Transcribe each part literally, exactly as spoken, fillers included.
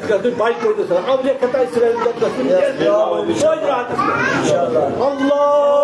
گژھُن بَجہِ پٲٹھۍ سان۔ اولیاء خطا اسرائیل گژھُن۔ یَس۔ سوزِ راتَس منٛز۔ اللہ۔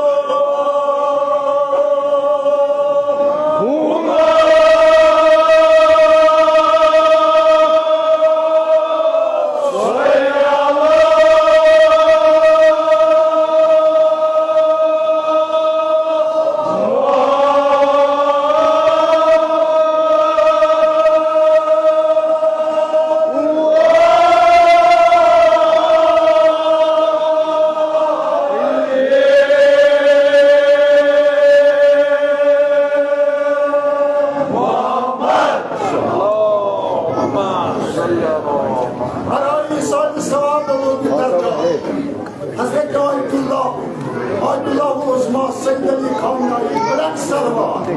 برای سال ثواب و درجات حضرت آیت اللہ، آیت اللہ عظمی سید علی خامنہ ای، بلند صلوات۔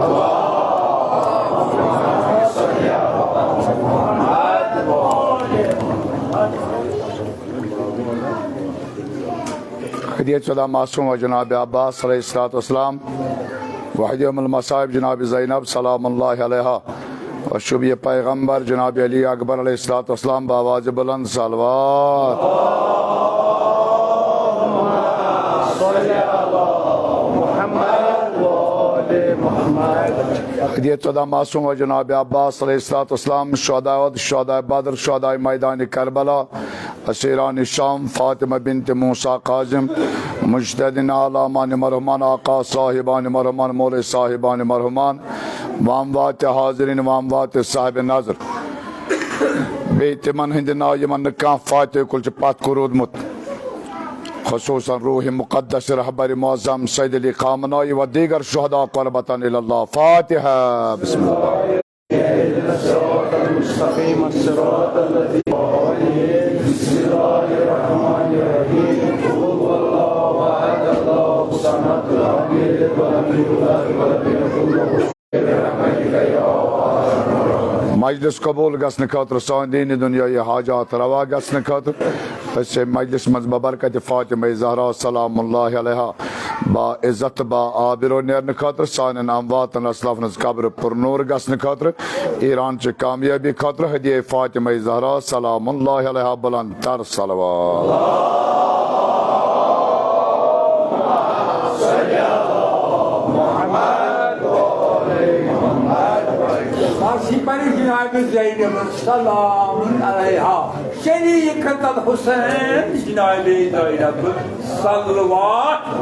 ہدیہ چودہ معصوم و جناب عباس علیہ الصلوۃ والسلام، و ہدیہ ام المصائب جناب زینب سلام اللہ علیہا، و شبیہ پیغمبر جناب علی اکبر علیہ الصلوۃ والسلام بآواز بلند صلوات۔ ہدیہ چودہ معصوم و جناب عباس علیہ الصلوۃ والسلام، شہداء احد، شہداء بدر، شہداء میدان کربلا، اسیران شام، فاطمہ بنت موسیٰ کاظم، مجتہدین اعلامان مرحومان، آقا صاحبان مرحومان، مولے صاحبان مرحومان، و اموات حاضرین و اموات صاحب نظر۔ بیٚیہِ تِمن ہٕنٛدِ ناوٕ یِمن نہٕ کانٛہہ فاتح کُل چھُ پتھ کُن روٗدمُت، خصوصاً روح مقدس رہبر معظم سید علی خامنائی و دیگر شہداء قربتاً الی اللہ۔ فاتحہ۔ بسم اللہ۔ اهدنا الصراط المستقيم، صراط الذين بسم الله الرحمن الرحيم. قل هو الله أحد، الله الصمد، لم يلد ولم يولد ولم يكن له مجلس قبول گژھنہٕ خٲطرٕ، سٲنۍ دیٖنی دُنیٲیی حاجات روا گژھنہٕ خٲطرٕ، أسۍ چھِ مجلس منٛز ببرکت فاطمہ زہرا سلام اللہ علیہا با عزت با آبرو نیرنہٕ خٲطرٕ، سانٮ۪ن امواتن اسلافن ہٕنٛز قبر پر نور گژھنہٕ خٲطرٕ، ایران چہِ کامیٲبی خٲطرٕ ہدیہ فاطمہ زہرا سلام اللہ علیہا بلند تر صلوات۔ پرِ جناب زینب سلام علیہا، شریک الحسین جناب زینب صلوات۔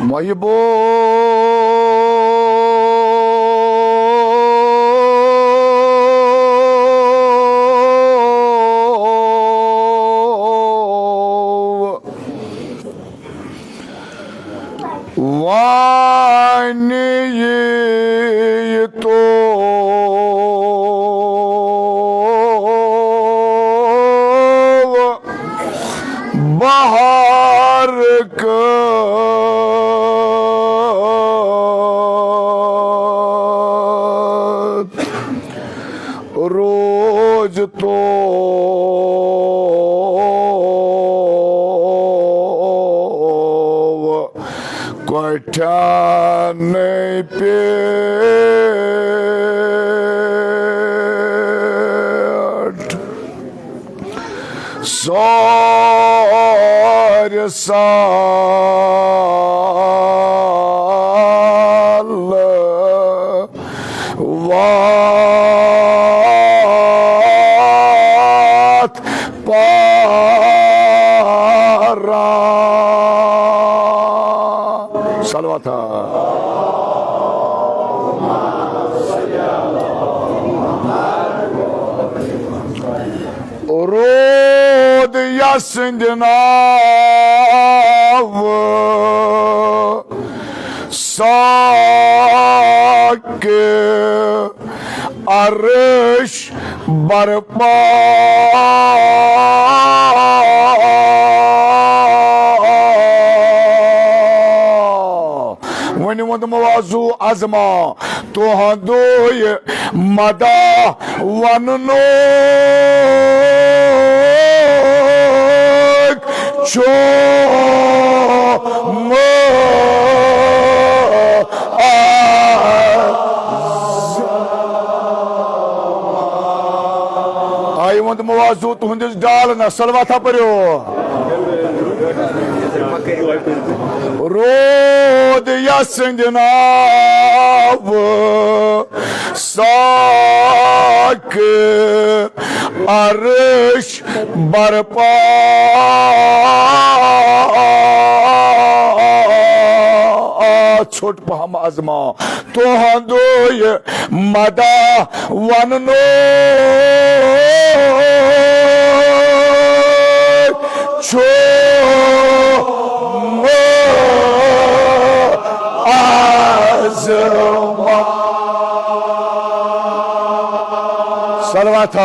محبو وانی تو بہار کت روز تو کۄٹھٮ۪ن پٮ۪ٹھ سورِ سال واتھ پاران۔ صلوات۔ رود یسند ناو ساکہ عرش برپا۔ وۄنۍ ووٚن موضوع عظما تہنٛدُے مداح وننُک چھُ مُ-، آ، موازو تُہنٛدِس ڈالنس، صلواتہ پٔرِو۔ رود یسٕنٛدِ ناوٕ ساکہِ عرش برپا۔ ژھوٚٹ پہم عظما تُہُنٛدُے مدح وننُے چھُ عظما۔ صلوات۔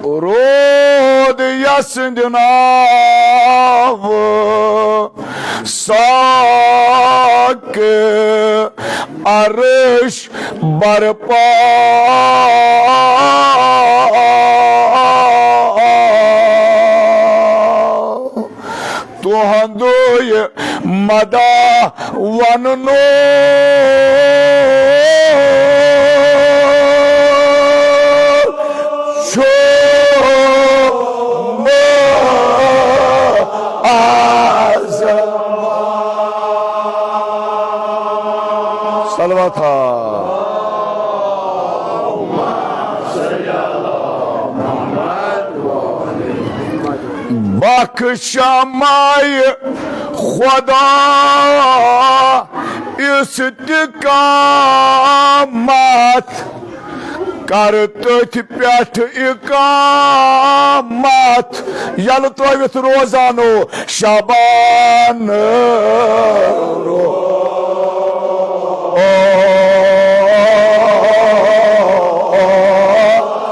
رود یسٕنٛدِ ناوٕ ساکہِ عرش برپا۔ تُہُنٛدُے مدح وننُے چھُ عظما۔ صلوات۔ بخشماے خدا استقامت، کر تٔتھۍ پٮ۪ٹھ اقامت۔ یلہٕ ترٲوِتھ روزانو شبان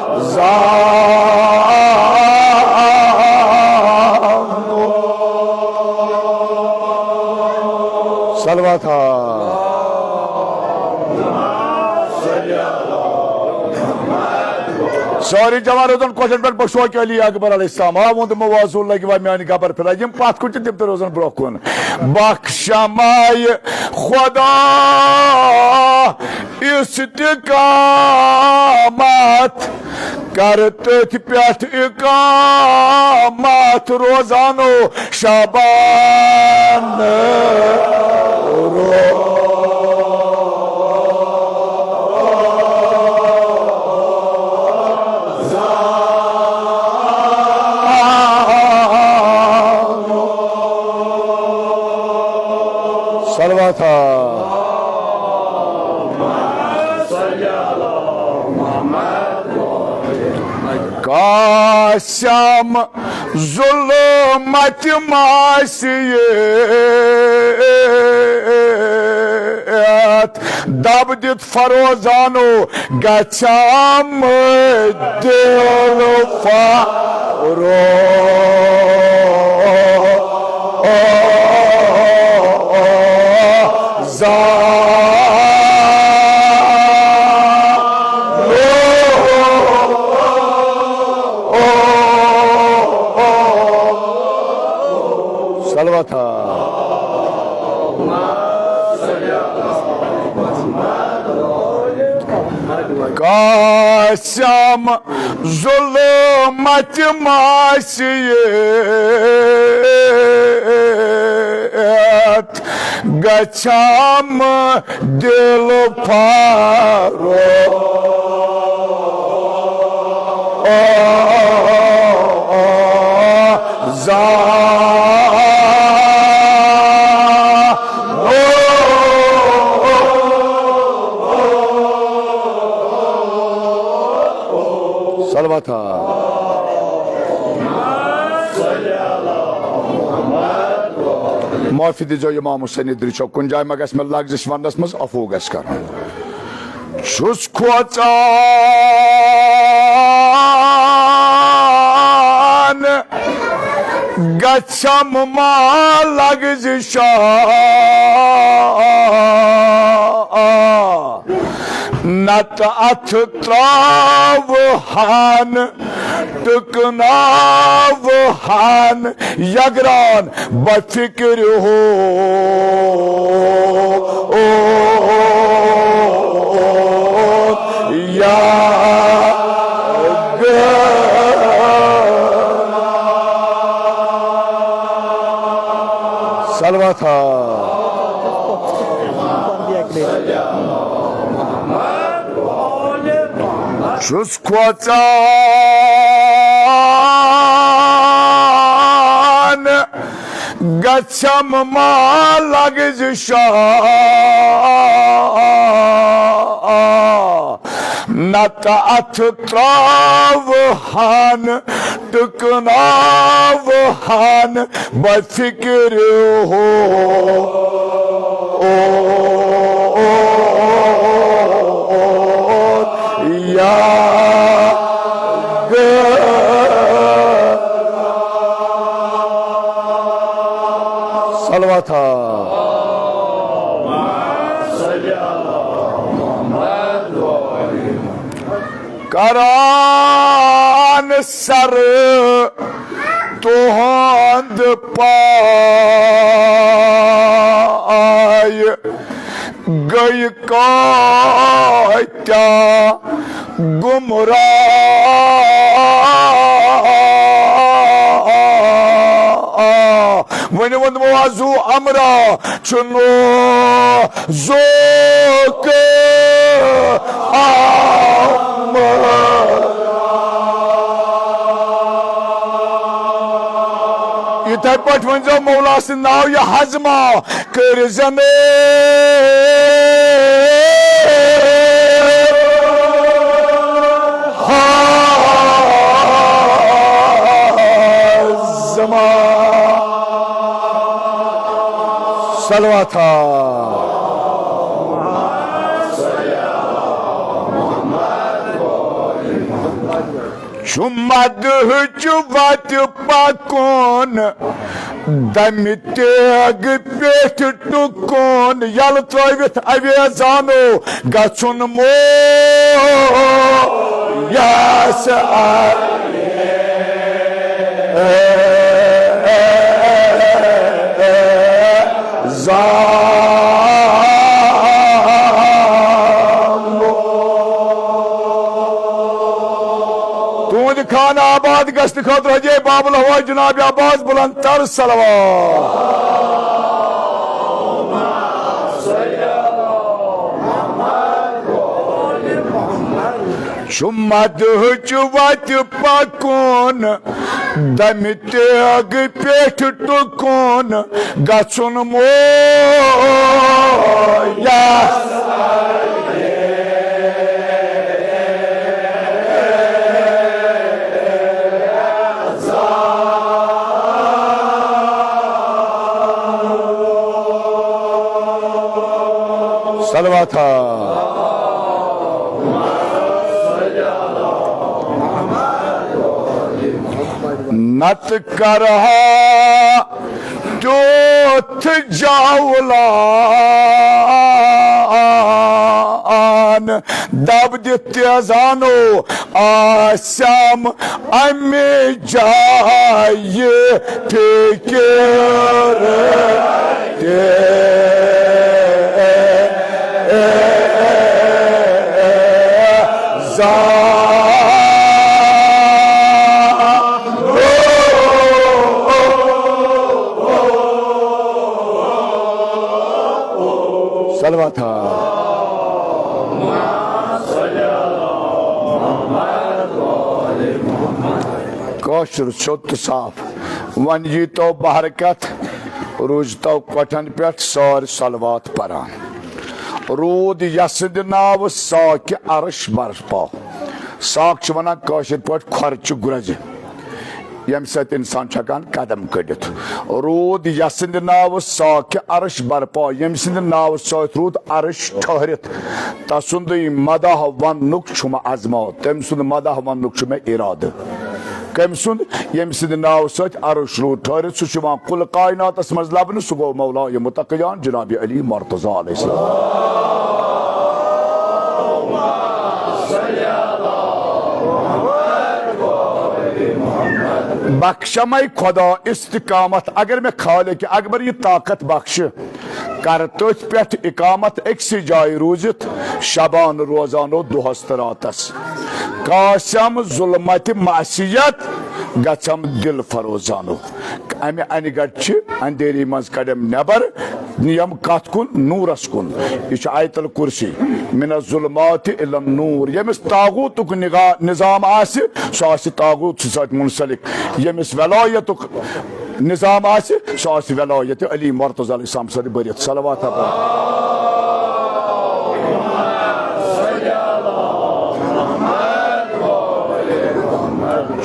روزان۔ صلوات۔ سٲری جوان روزن کۄٹھٮ۪ن پٮ۪ٹھ، بہٕ شوقہِ علی اکبر علیہ السلام۔ آ، ووٚن تہٕ موازو لگہِ وۄنۍ میانہِ گبر پھِران۔ یِم پتھ کُن چھِ تِم تہِ روزن برونٛہہ کُن۔ بخشماے خدا استقامت، کر تٔتھۍ پٮ۪ٹھ اقامت روزانو شبان روزان۔ صلوات۔ قاسم ظلمت ماسیت دب دِتھ فروزانو گژھم دل فروزان۔ صلوات۔ قاسم ظلمت ماسیت گژھم دل فروزان۔ صلوات۔ معافی دیزیو امام حسین ادری صٲب، کُنہِ جایہِ ما گژھِ مےٚ لغزش وننس منٛز، عفو گژھِ کرُن۔ چھُس کھوژان گژھم ما لغزشا، نتہٕ اتھٕ تراوٕ ہن، ٹُکناوٕ ہن یگران بفکر ہو۔ او، او، او، یا صلوات ہا۔ چھُس کھوژان گژھم ما لگہِ زِ شاہ، نتہٕ اتھٕ تراوٕ ہن، ٹُکناوٕ ہن بفکر ہو۔ او، او، او، یا صلوات ہا۔ کران سر تُہُنٛد پاے گٔے کٲتیٛاہ گمراہ۔ وۄنۍ ووٚنمو آز زُو امرا چھُ نوزُک امر۔ یِتھے پٲٹھۍ ؤنۍزیو مولا سٕنٛدۍ ناو یہِ ہضمہ کٔرۍ زٮ۪نہٕ ہضمہ۔ صلوات ہا۔ چھُ مدہٕچ وتہِ پکُن، دمہِ تیغ پٮ۪ٹھ ٹُکُن، یلہٕ ترٲوِتھ اویزانو گژھُن مو یس زانو۔ تُہُنٛد خانہٕ آباد گژھنہٕ خٲطرٕ حجے بابل ہوا جناب عباس بلند تر صلوات۔ چھُ مدہٕچ وتہِ پکُن، دمہِ تیغ پٮ۪ٹھ ٹُکُن، گژھُن مو یس صلوات ہا۔ نتہٕ کرہا تیُتھ جولان دب دِتھ تیزانو آسم امہِ جایہِ فکر تہِ زانو۔ صلوات ہا۔ کٲشُر سیوٚد تہٕ صاف۔ وۄنۍ ییٖتو بہرکتھ، روٗزتو کۄٹھٮ۪ن پٮ۪ٹھ سٲرۍ صلوات پران۔ روٗد یسٕنٛدِ ناوٕ ساکہِ عرش برپا۔ ساکھ چھِ ونان کٲشِر پٲٹھۍ کھۄرچہِ گرٛزِ، ییٚمہِ سۭتۍ انسان چھُ ہٮ۪کان قدم کٔڑِتھ۔ روٗد یسٕنٛدِ ناوٕ ساکہِ عرش برپا، ییٚمہِ سٕنٛدِ ناوٕ سۭتۍ روٗد عرش ٹھٔہرِتھ۔ تسُنٛدٕے مداح وننُک چھُم عزمو، تٔمۍ سُنٛد مداح وننُک چھُ مےٚ ارادٕ۔ کٔمۍ سُنٛد؟ ییٚمہِ سٕنٛدِ ناوٕ سۭتۍ عرش روٗد ٹھٔہرِتھ، سُہ چھُ یِوان کُلہٕ کائناتس منٛز لبنہٕ، سُہ گوٚو مولایہِ متقیان جناب علی مرتضیٰ علیہ السلام۔ بخشمے خدا استقامت، اگر مےٚ خالق اکبر یہِ طاقت بخشہِ، کر تٔتھۍ پٮ۪ٹھ اقامت، أکسٕے جایہِ روٗزِتھ شبان روزانو دۄہس تہٕ راتس۔ کاسم ظلمت معصیت گژھم دل فروزانو۔ امہِ انہِ گٹہِ چھِ اندھیری منٛز کڑم نٮ۪بر، یِم کتھ کُن؟ نورس کُن۔ یہِ چھُ آیت الکرسی، من الظلمات الی النور۔ ییٚمِس طاغوتُک نگاہ نظام آسہِ، سُہ آسہِ طاغوت سۭتۍ منسلک۔ ییٚمِس ولایتُک نظام آسہِ، سُہ آسہِ ولایت علی مرتضی علیہ السلام سۭتۍ بٔرِتھ۔ صلوات۔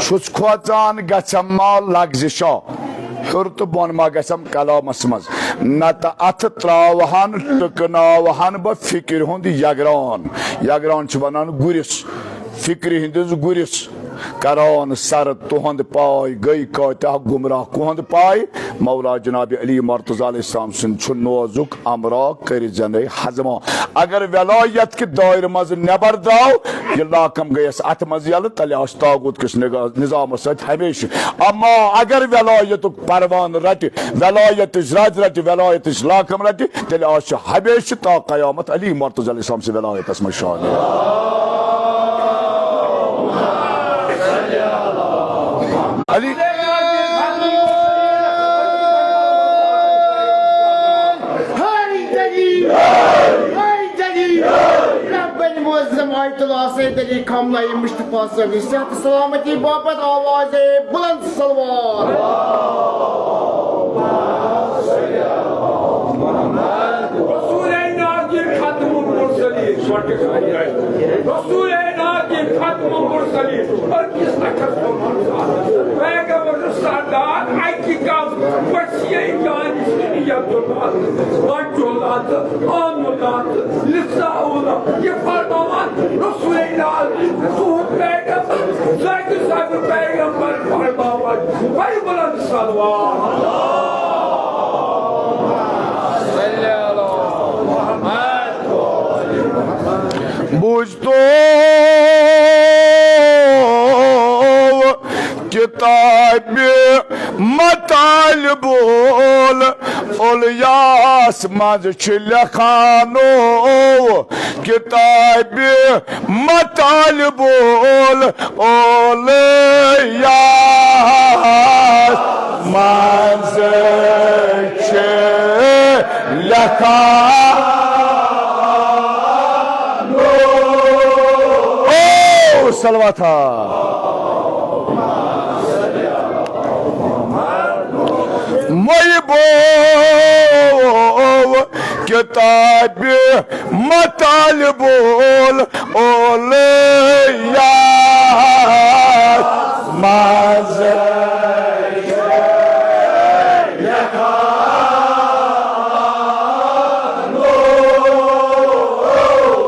چھُس کھوژان گژھم ما لغزشا، ہیوٚر تہٕ بۄن ما گژھم کلامس منٛز، نتہٕ اتھٕ تراوہن ٹٕکناوہن بہٕ فکرِ ہُنٛد یگران۔ یگران چھِ ونان گُرِس، فکرِ ہٕنٛدِس گُرِس۔ کران سر تُہنٛد پاے، گٔے کٲتیاہ گمراہ کُہنٛد پاے۔ مولا جناب علی مرتضی علیہ السلام سُنٛد چھُ نوزُک امرا، کٔرِتھ زنے ہضما۔ اگر ولایت کہِ دٲیرٕ منٛز نٮ۪بر درٛاو، یہِ لاکم گٔیس اتھ منٛز یلہٕ، تیٚلہِ آسہِ طاغوت کِس نگاہ-، نظامس سۭتۍ ہمیشہٕ۔ اما اگر ولایتُک پروان رٹہِ، ولایتٕچ رز رٹہِ، ولایتٕچ لاکم رٹہِ، تیٚلہِ آسہِ ہمیشہٕ تا قیامت علی مرتضی علیہ السلام سٕنٛز ولایتس منٛز شٲمِل۔ علی۔ حیدری! حیدری! ربن معظم آیت اللہ سید علی خامنہ ای مصطفیٰ صٲبنہِ صحت سلامتی باپتھ آواز بلند صلوات۔ رسول ناظم ختم المرسلین، رسول ناظم ختم المرسلین، أکِس اَکھس منٛز پیغمبر سردار اَکہِ کَم وسیع جان نیت اللہ، وجہ اللہ، عام اللہ، لسہ اللہ، یہِ فرماوان رسول ناظم، تُہُنٛد پیغمبر، زٲنِو سا پیغمبر فرماوان، بڑِ بلند صلوات۔ بوٗزتو کتابِ مطالب اول-، اولیاس منٛز چھِ لیکھان، او کتابِ مطالب اول-، اولیاس منٛز چھِ لیکھان۔ او صلوات۔ محبو کتابِ مطالب اول-، اولیاس منٛز۔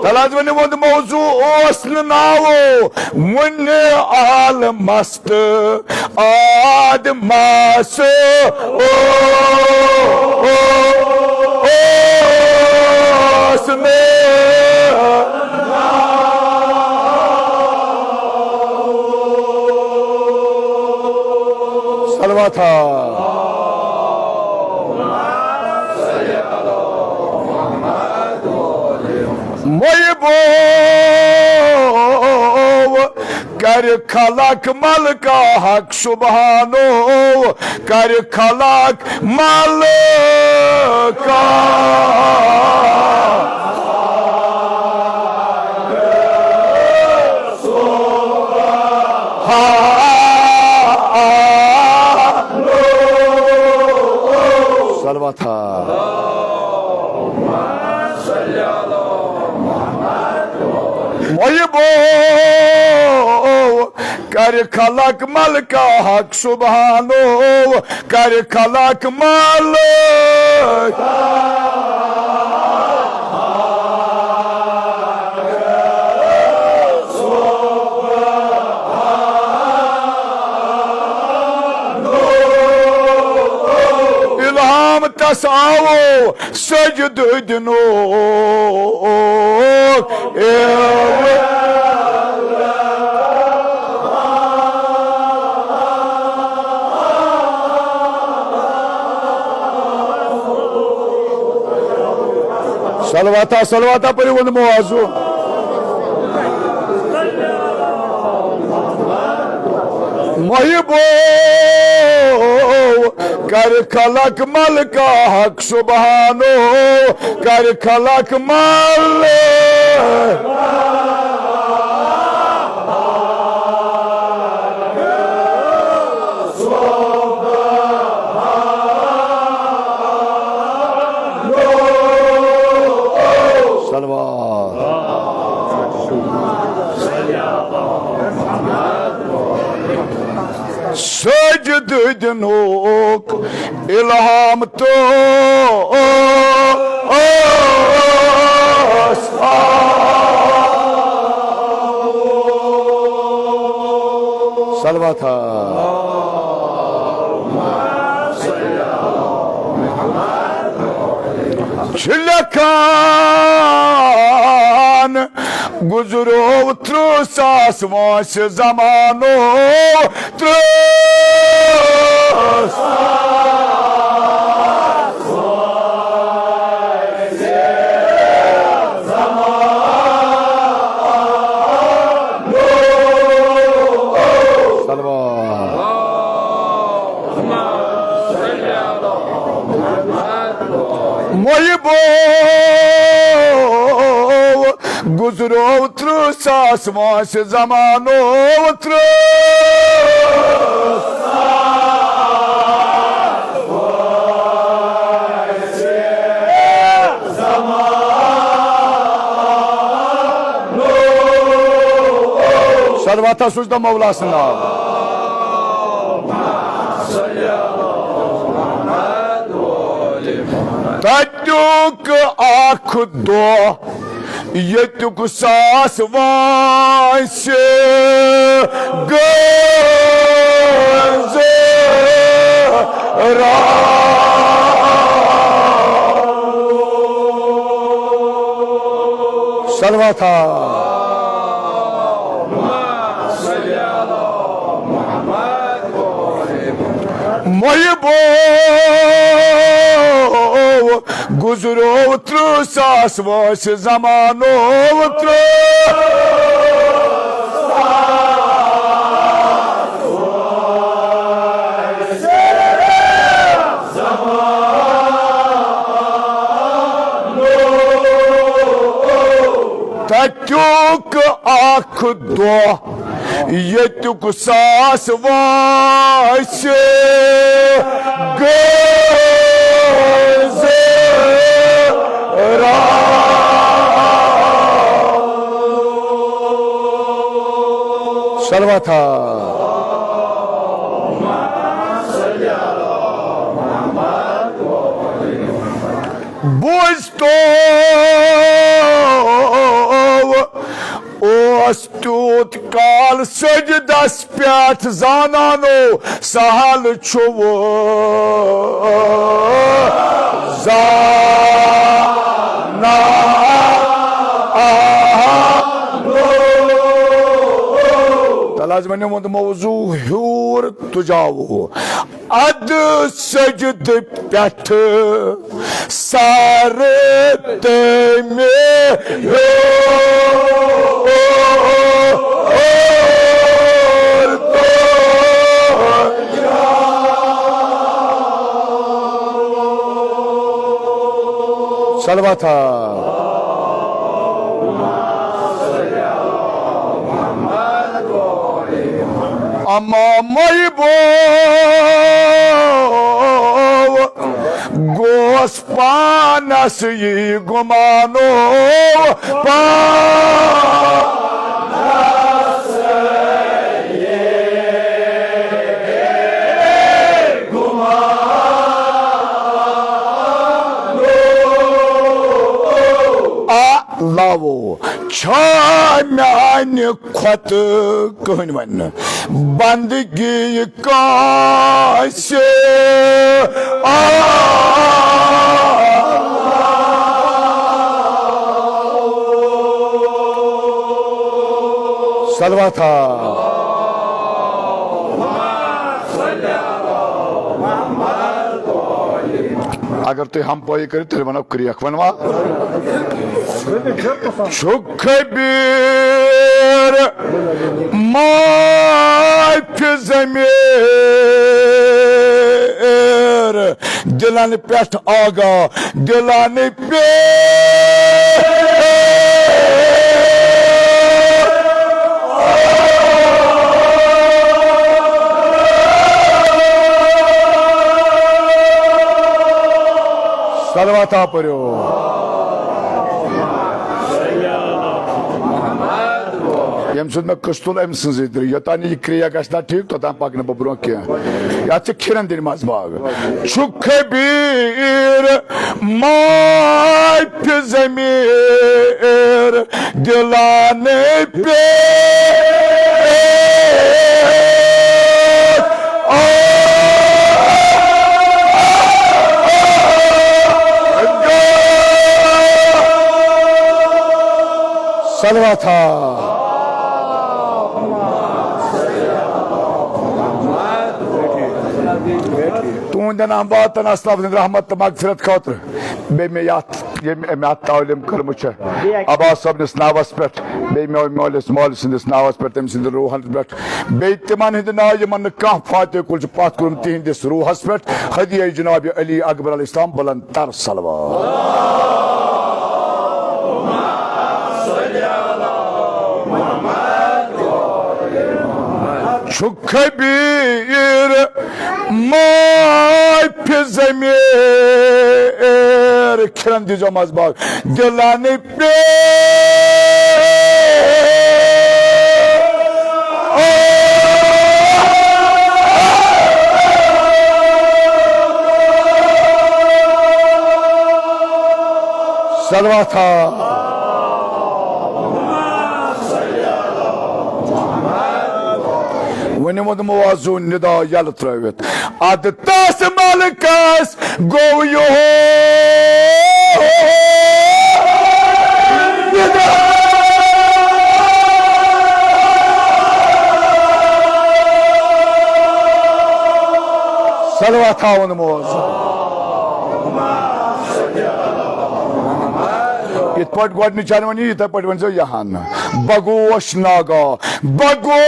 تَلہٕ حظ ؤنِو، ووٚن موضوع اوس نہٕ ناوو وُنہِ عالمس تہٕ آدمس او-، او-، اوس نہٕ۔ صلوات۔ محبو کرِ خلق ملکہ حق سبحانو، کرِ خلق ملکہ۔ صلوات۔ محبو کرِ خلق ملکہ حق سبحانو، کرِ خلق ملک۔ الہام تس آو سجدٕ دِنُک۔ اے صلواتا، صلواتا پٔرِو وۄنۍ معازو۔ محبو کر خلق ملکہ حق سبحانو، کر خلق ملکہ۔ صلوات۔ سجدٕ دِنُک الہام تو صلوات۔ چھِ لیکھان گُزرو ترٕٛہ ساس وٲنٛسہِ زمانو، ترٕٛہ ساس وٲنٛسہِ زمانو۔ صلوات۔ محبو گُزرو ترٕٛہ ساس وٲنٛسہِ زمانو، ترٕٛہ ساس وٲنٛسہِ زمانو۔ صلوات حظ سوٗزتو مولا سُنٛد ناو۔ تَتیُک اکھ دۄہ ییٚتیُک ساس وٲنٛسہِ گٔے زٲرا۔ صلوات۔ محبو گُزرو ترٕٛہ ساس وٲنٛسہِ زمانو، ترٕٛہ تَتیُک اکھ دۄہ ییٚتیُک ساس وٲنٛسہِ گٔے زٲرا۔ صلوات۔ بوٗزتو اوس تیوٗت کال سجدس پٮ۪ٹھ زانانو سہل چھُ وۄنۍ زانان۔ تَلہٕ حظ وۄنۍ ووٚنمُت موضوع ہیوٗر تُجاوو۔ ادٕ سجدٕ پٮ۪ٹھٕ سر تٔمۍ ہیوٚر۔ صلوات۔ اما محبو گوس پانس یی گمانو، پانس یی گمانو۔ آ لاوو چھا میانہِ کھۄتہٕ کٕہٕنۍ وَنہِ نہٕ بندگی کٲنٛسہِ۔ آ، صلوات۔ اگر تُہۍ ہمپٲیی کٔرِو، تیٚلہِ وَنو کرٛیکھ۔ وَنوا؟ چھُ کبیٖر معافِ ضمیٖر، دِلن پٮ۪ٹھ آگاہ، دِلن پٮ۪ٹھ۔ صلوات ہا پٔرِو۔ ییٚمہِ سۭتۍ مےٚ قٕسط تُل أمۍ سٕنٛزٕے دِلہِ، یوٚتام نہٕ یہِ کرٛیک گژھِ نا ٹھیٖک، توٚتام پَکہٕ نہٕ بہٕ برٛونٛہہ کینٛہہ۔ یَتھ چھِ کھِرَن دِنۍ منٛز باغ۔ چھُ کبیٖر معافِ ضمیٖر، دِلانہٕ پٮ۪ٹھ۔ صلوات ہا۔ تُہنٛدٮ۪ن احبابن اسلافن رحمت تہٕ مغفرت خٲطرٕ۔ بیٚیہِ مےٚ یتھ، ییٚمۍ أمۍ اتھ تعلیٖم کٔرمٕژ چھےٚ، عباس صٲبنِس ناوس پٮ۪ٹھ، بیٚیہِ مےٚ مٲلِس مٲلۍ سٕنٛدِس ناوس پٮ۪ٹھ، تٔمۍ سٕنٛدِ روحن پٮ۪ٹھ، بیٚیہِ تِمن ہٕنٛدِ ناوٕ یِمن نہٕ کانٛہہ فاتح کُل چھُ پتھ کُن، تِہنٛدِس روحس پٮ۪ٹھ ہدیہ جناب علی اکبر علیہ السلام بلند تر صلوات۔ چھُ کبیٖر معافِ ضمیٖر، کھِرن دیٖزیو مَزٕ باغ، دِلانہٕ پٮ۪ٹھ۔ صلوات ہا۔ وۄنۍ ووٚن موازوٗن نِدا یَلہٕ ترٛٲوِتھ۔ اَدٕ تَس مَلکَس گوٚو یِہوٚے نِدا۔ صلوات تھاوُن موازوٗن۔ یِتھ پٲٹھۍ گۄڈٕنِچ جنوٕنی، یِتھے پٲٹھۍ ؤنۍزیو یہِ ہن۔ بہٕ گوش ناگا، بہٕ گوش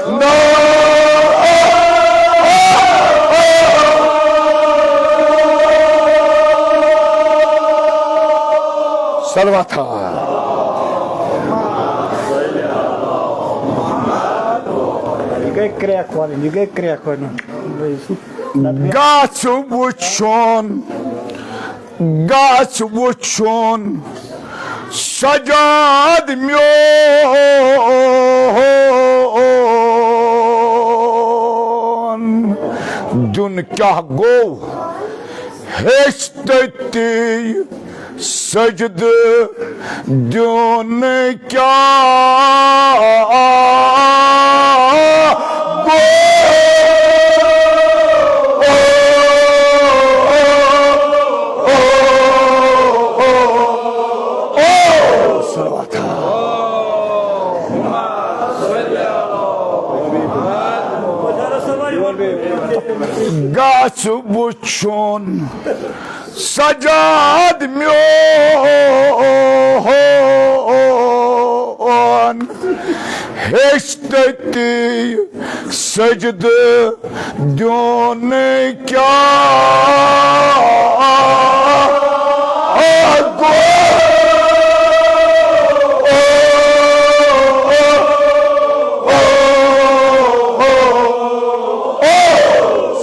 ناگا۔ صلوات۔ یہِ گٔے کرٛیک والٕنۍ، یہِ گٔے کرٛیک والٕنۍ۔ گژھ وٕچھُن، گژھ وٕچھُن سجاد میون، دیُن کیٛاہ گوٚو ہیٚچھ تٔتی۔ سجدٕ دیُن کیٛاہ گوٚو؟ صلوات۔ گژھ وٕچھُن سجاد میون، ہیٚچھ تٔتی سجدٕ دیُن کیٛاہ گوٚو؟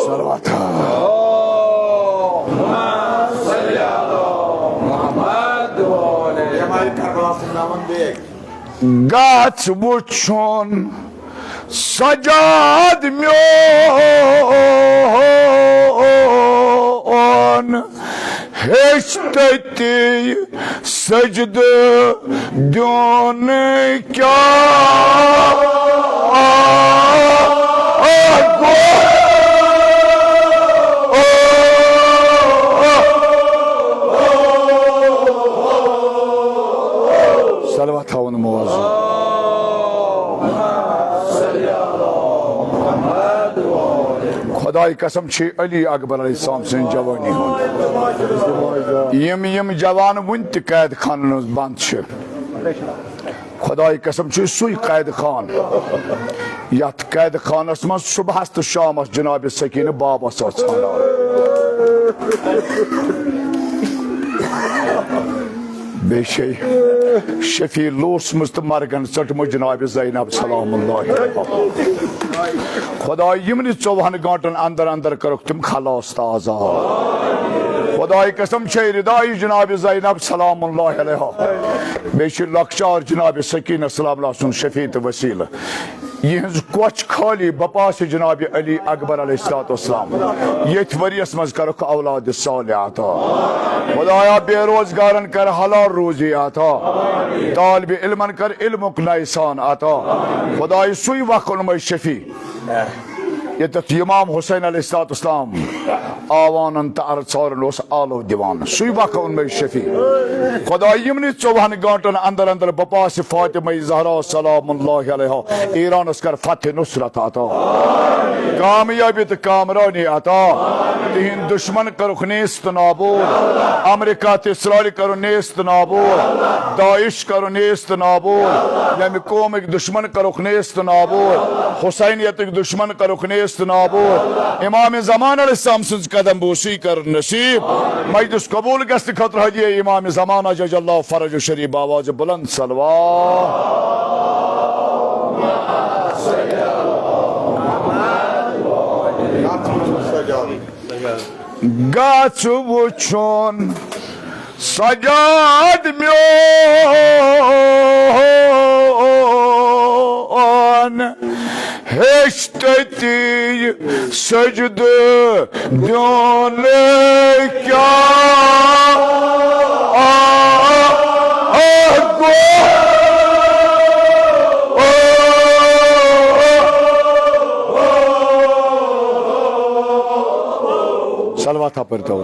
صلوات۔ گژھ وٕچھُن سجاد میون، ہیٚچھ تٔتی سجدٕ دیُن کیٛاہ گوٚو؟ صلوات تھاوُن موازٕ۔ خدا قسم چھِ علی اکبر علیہ السلام سٕنٛز جوانی ہُنٛد۔ یِم، یِم جوان وُنہِ تہِ قید خانن منٛز بنٛد چھِ، خداے قسم چھُ سُے قید خان، یتھ قید خانس منٛز صبحس تہٕ شامس جناب سکینہ بابس ٲس ژھانڈان۔ بیٚیہِ چھے شفیع لوسمٕژ تہٕ مرگن ژٔٹمٕژ جناب زینب سلام اللہ علیہا۔ خداے، یِمنٕے ژوٚوُہن گٲنٛٹن اندر اندر کٔرٕکھ تِم خلاص تہٕ آزاد۔ خداے قسم چھے ردائی جناب زینب سلام اللہ علیہا۔ بیٚیہِ چھِ لۄکچار جناب سکینہ سلام اللہ سُنٛد شفیع تہٕ وسیلہٕ۔ یِہٕنٛز کۄچھ خٲلی بپاسہِ جناب علی اکبر علیہ الصلوۃ والسلام۔ ییٚتھۍ ؤریَس منٛز کَرُکھ اولاد صالح عطا۔ خدایا، بے روزگارن کر حلال روزی عطا۔ طالب علمن کر علمُک نَیہِ سان عطا۔ خداے، سُے وق اوٚنمَے شفیع، ییٚتٮ۪تھ امام حسین علیہ الصلوۃ والسلام آوانن تہٕ ارٕ ژھارن اوس آلو دِوان۔ سُے وق اوٚنمَے شفیع۔ خداے، یِمنٕے ژوٚوُہن گٲنٛٹن اندر اندر بپاسہِ فاطمہ زہرا سلام اللہ علیہا۔ ایرانس کر فتح نصرت عطا، کامیابی تہٕ کامرانی عطا۔ تِہنٛدۍ دشمن کرُکھ نیست نابود، امریکہ تہٕ اسرائیل کرُن نیست نابود، داعش کرُن نیست نابود، ییٚمہِ قومٕکۍ دشمن کرُکھ نیست نابود، حسینیتٕکۍ دشمن کرُکھ نیست نابود۔ امام زمان علیہ السلام سٕنٛز قدم بوسی کرُن نصیب۔ مجلس قبول گژھنہٕ خٲطرٕ ہدیہ امام زمان عجل اللہ فرج شریف باواز بلند صلوات۔ گژھ وُچھُن سجاد میون، ہیٚچھ تٔتی سجدٕ دیُن کیٛاہ گوٚو۔ صلوات ہا پٔرۍتو۔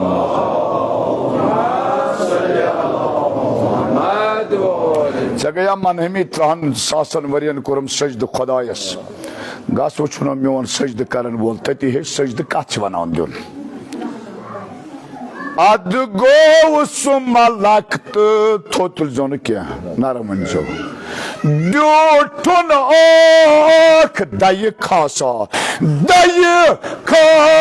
ژےٚ گٔیا منحمی ترٛہن ساسن ؤرین کوٚرُم سجدٕ خۄدایس۔ گژھ وٕچھُن میون سجدٕ کرن وول، تٔتی ہیٚچھ سجدٕ کتھ چھِ ونان دیُن۔ ادٕ گوٚو سُہ ملک تہٕ تھوٚد تُلزیو نہٕ کینٛہہ، نرم ؤنۍزیو۔ بیوٗٹھُن اکھ دَیہِ خاصا، دَیہِ خاصا۔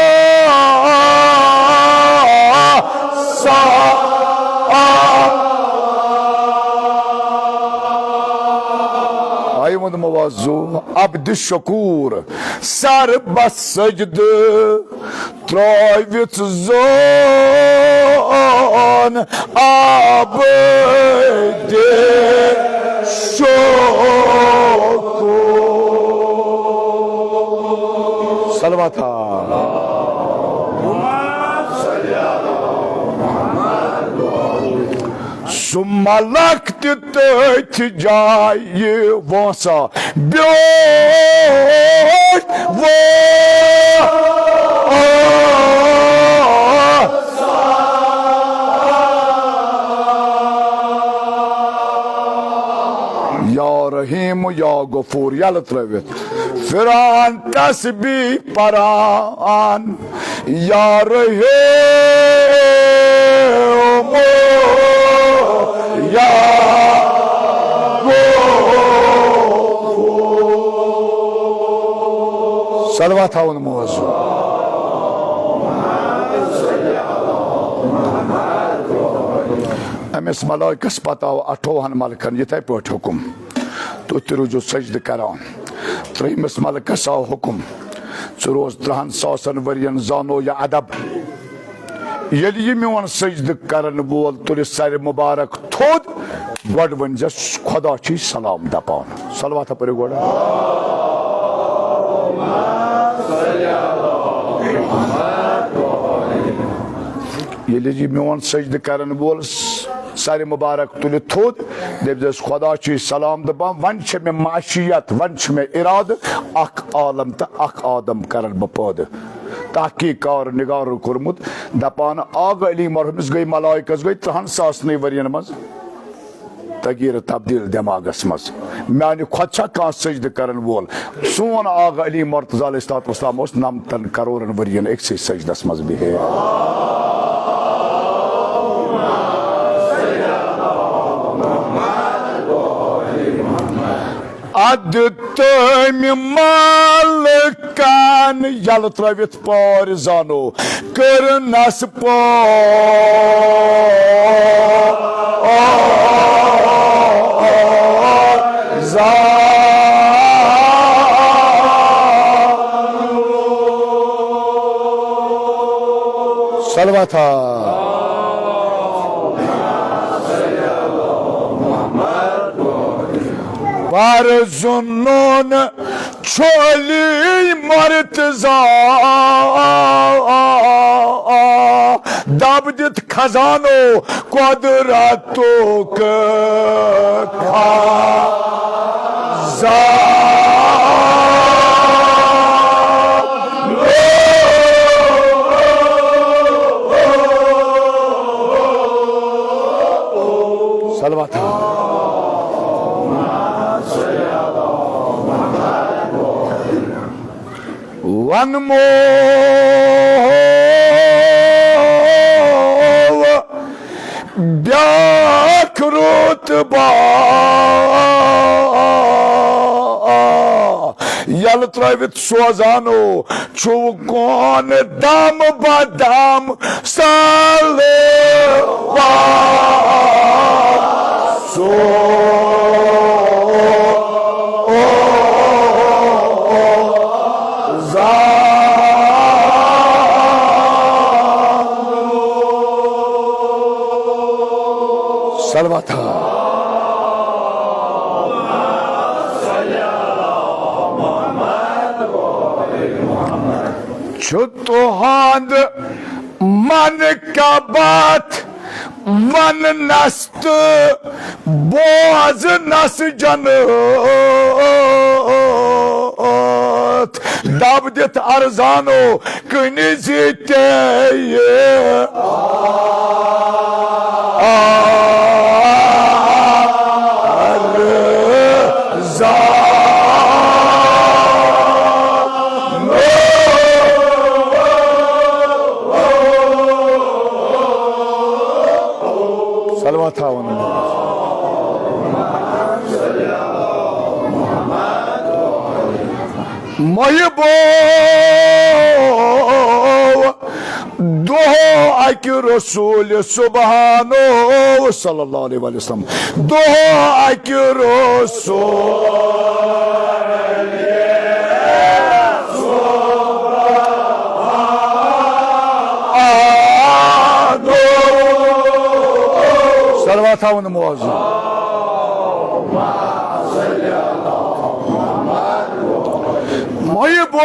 آیہِ ووٚنمو وازو عبد شکور سر بس سجدٕ۔ ترٲوِتھ زون عابدِ شکور۔ صلوات ہا۔ سُہ ملک تہِ تٔتھۍ جایہِ وٲنٛسا بیوٗٹھ وٲ۔ یا رحیم یا غفور، یلہٕ ترٲوِتھ۔ فرعون تسبیح پران۔ یا رحیم، یا غفور۔ صلوات ہاوُن موضوع۔ أمِس ملائکس پتہٕ آو اَٹھووُہن ملکن یِتھے پٲٹھۍ حُکم، تُہۍ تہِ روٗزِو سجدٕ کران۔ ترٛیٚیِمِس ملکس آو حُکم، ژٕ روز ترٛہن ساسن ؤرین زانو یا ادب۔ ییٚلہِ یہِ میون سجدٕ کرن وول تُلہِ سرِ مبارک تھوٚد، گۄڈٕ ؤنۍ زٮ۪س، خۄدا چھُے سلام دپان۔ صلوات پٔرِو گۄڈٕ۔ ییٚلہِ یہِ میون سجدٕ کرن وول سرِ مبارک تُلہِ تھوٚد، دٔپۍ زٮ۪س، خۄدا چھُے سلام دپان، وۄنۍ چھےٚ مےٚ معشیت، وۄنۍ چھُ مےٚ ارادٕ، اکھ عالم تہٕ اکھ آدم کرن بہٕ پٲدٕ۔ تحقیق کار نگارو کوٚرمُت، دپان، آغا علی مرحوٗمس گٔے ملائکس گٔے ترٛہن ساسنٕے ؤرین منٛز تغییر تبدیل دٮ۪ماغس منٛز۔ میانہِ کھۄتہٕ چھا کانٛہہ سجدٕ کرن وول؟ سون آغا علی مرتضی علیہ الصلوۃ والسلام اوس نمتن کرورن ؤرین أکسٕے سجدس منٛز بِہِتھ۔ ادٕ تٔمۍ مالکن یلہٕ ترٲوِتھ پٲرۍ زانو کٔرنس پٲرۍ زانو۔ صلوات ہا۔ پر زنون چھولی مرتضی دب دِتھ خزانو قدرتُک خزانہٕ۔ صلوات۔ ونمو بیاکھ رُتبہ یلہٕ ترٲوِتھ سوزانو چھُو کون دام بدام سالوا سو صلوات۔ چھُ تُہُنٛد من کبت وننس تہٕ بوزنس جنت دب دِتھ ارزانو کُنہِ زِ تے ارزان۔ صلوات تھاوان۔ محبو دۄہ اکہِ رسول سبحانو صلی اللہ علیہ وسلم۔ دۄہ اکہِ رسول صلوات تھاوُن موضوع۔ محبو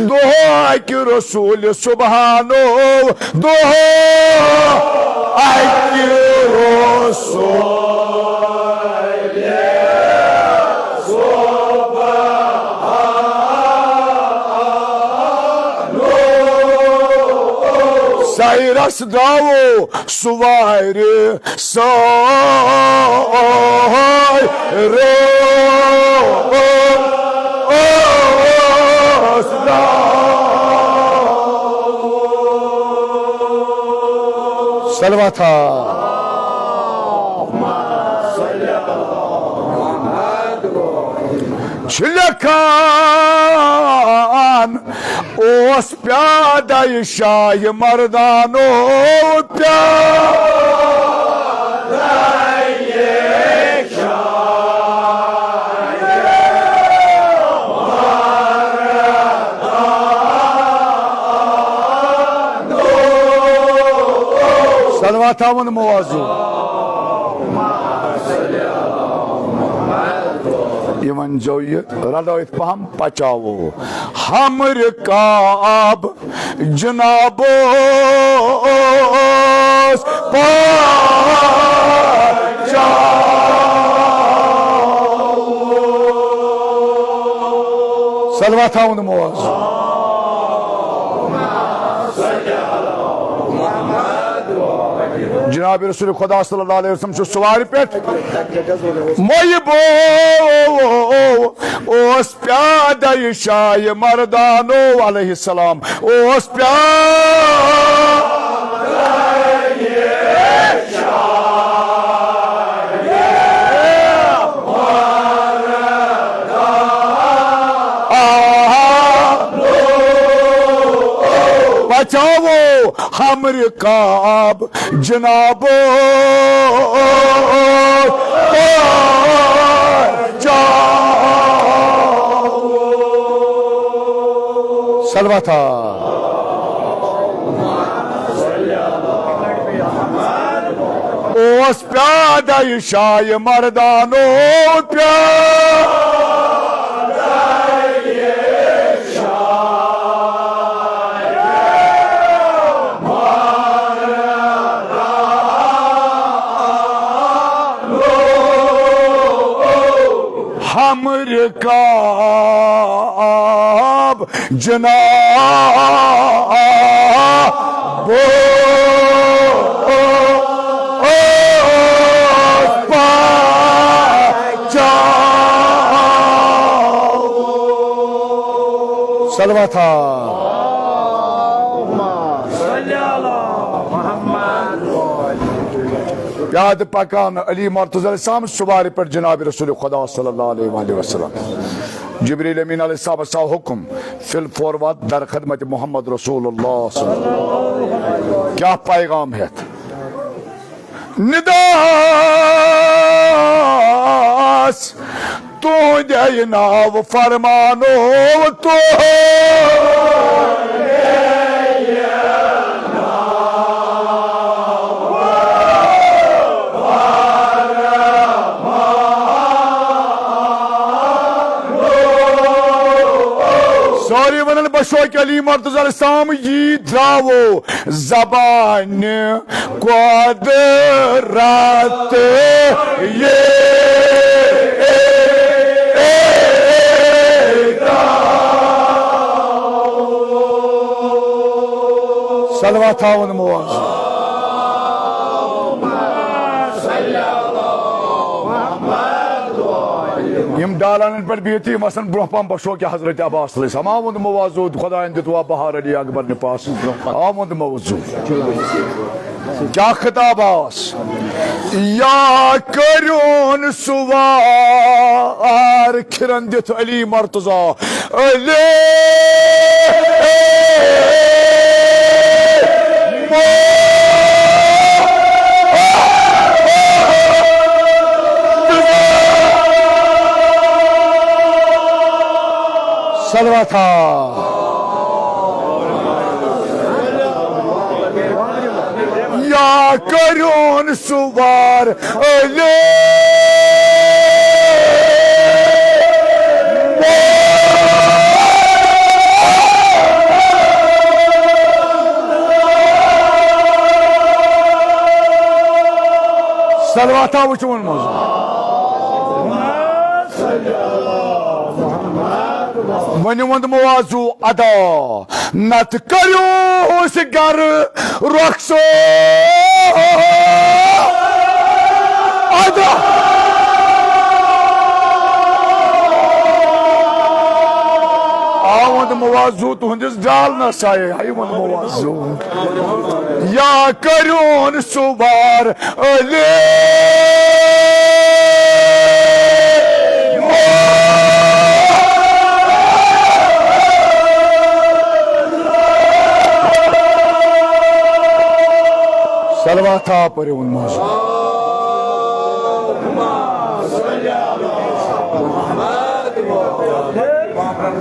دۄہ اکہِ رسول سبحانو، دۄہ اکہِ رسول۔ سایرس دراوو سوارِ سوارِ صلوات۔ چھِ لیکھان اوس پیادے شاہ مردانو پیادے شاہ مردانو۔ صلوات تھاوُن موضوع۔ یہِ ؤنۍزیو یہِ رلٲوِتھ پہم پچاوو۔ ہم رکاب جناب اوس پاچا۔ صلوات تھاوُن موضوع۔ جناب رسول خدا صلی اللہ علیہ وسلم چھُ سوارِ پٮ۪ٹھ۔ محبو اوس پیادٕ شاہِ مردانو علیہ السلام۔ اوس پیادٕ آ، بچاوو ہمر کعب جناب۔ صلوات۔ اوس پیادٕ شاہِ مردانو پیادٕ۔ ہمر کعب جناب۔ صلوات۔ پیادٕ پکان علی مرتضی علیہ السلام سوارِ پٮ۪ٹھ جناب رسول خدا صلی اللہ علیہ وآلہ وسلم۔ جبریل امین علیہ السلام سا حکم، فی الفور وات در خدمت محمد رسول اللہ صلی اللہ علیہ وسلم۔ کیا پیغام ہیتھ؟ نداس تہنٛدے ناو فرمانو تہنٛدے ناو۔ سٲری ونن بشوکۍ علی مرتضی علیہ السلام یی دراوو زبانہِ قۄدرت یے۔ صلوات تھاوُن موز۔ یِم دالانن پٮ۪ٹھ بِہِتھ، یِم آسن برونٛہہ پہم بشوکۍ حضرت عباس علیہ السلام۔ آ ووٚنمو وۄنۍ زود، خدایَن دیُت وا بہار علی اکبر نِپاس۔ آ ووٚنمو زود۔ کیا خطاب آس؟ یا کٔرِوُن سوار کھِرن دِتھ علی مرتضی۔ علی صلوات۔ یا کٔرِوُن سوار علی۔ صلوات آو چون منٛز۔ وۄنۍ ووٚن تِمو آزو ادا، نتہٕ کٔرِو أسۍ گرٕ رۄخصت۔ ادا۔ آ ووٚن تِمو آزو تُہنٛدِس ڈالنس آیے، ہاے ووٚن تِمو آزو۔ یا کٔرِوُن سُہ وار علی۔ صلوات پٔرِو وۄنۍ منٛز۔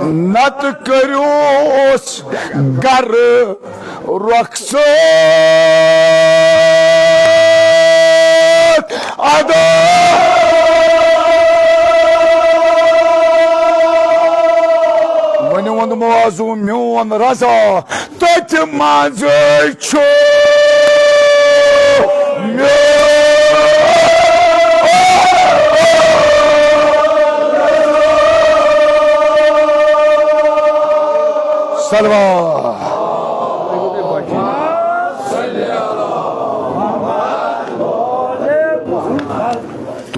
نتہٕ کٔرِوس گرٕ رۄخصت ادا۔ وۄنۍ ووٚن موضوع میون رضا تٔتھۍ منٛز چھُ میون۔ صلوات۔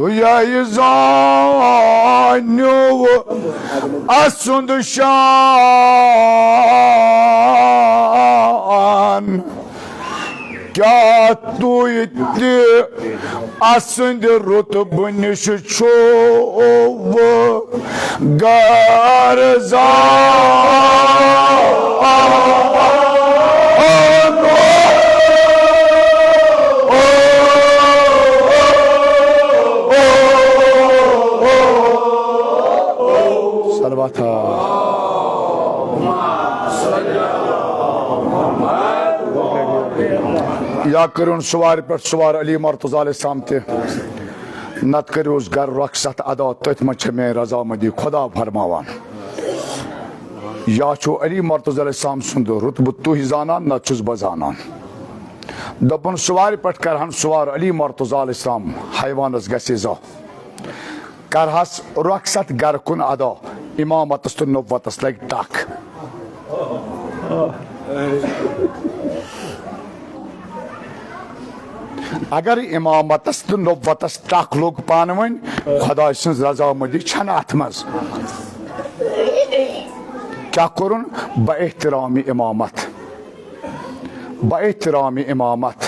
یہِ زانیو اسُنٛد شان، کیٛاہ تُہۍ تہِ اسٕنٛدِ رُتبہٕ نِش چھِو غٲر زان؟ صلوات۔ یا کٔرِو سوارِ پٮ۪ٹھ سوار علی مرتضی علیہ السلام تہِ، نتہٕ کٔرِوس گرٕ رۄخصت ادا، تٔتھۍ منٛز چھےٚ میٲنۍ رضامندی۔ خدا فرماوان، یا چھُو علی مرتضی علیہ السلام سُنٛد رُتبہٕ تُہۍ زانان، نتہٕ چھُس بہٕ زانان۔ دوٚپُن، سوارِ پٮ۪ٹھ کرہن سوار علی مرتضی علیہ السلام، حیوانس گژھِ زا۔ کرہس رۄخصت گرٕ کُن ادا، امامتس تہٕ نبوتس لگہِ ٹکھ۔ اگر امامتس تہٕ نبوتس ٹکھ لوٚگ پانہٕ ؤنۍ، خداے سٕنٛز رضامندی چھنہٕ اتھ منٛز۔ کیٛاہ کوٚرُن؟ بہ احترام امامت۔ بہ احترام امامت۔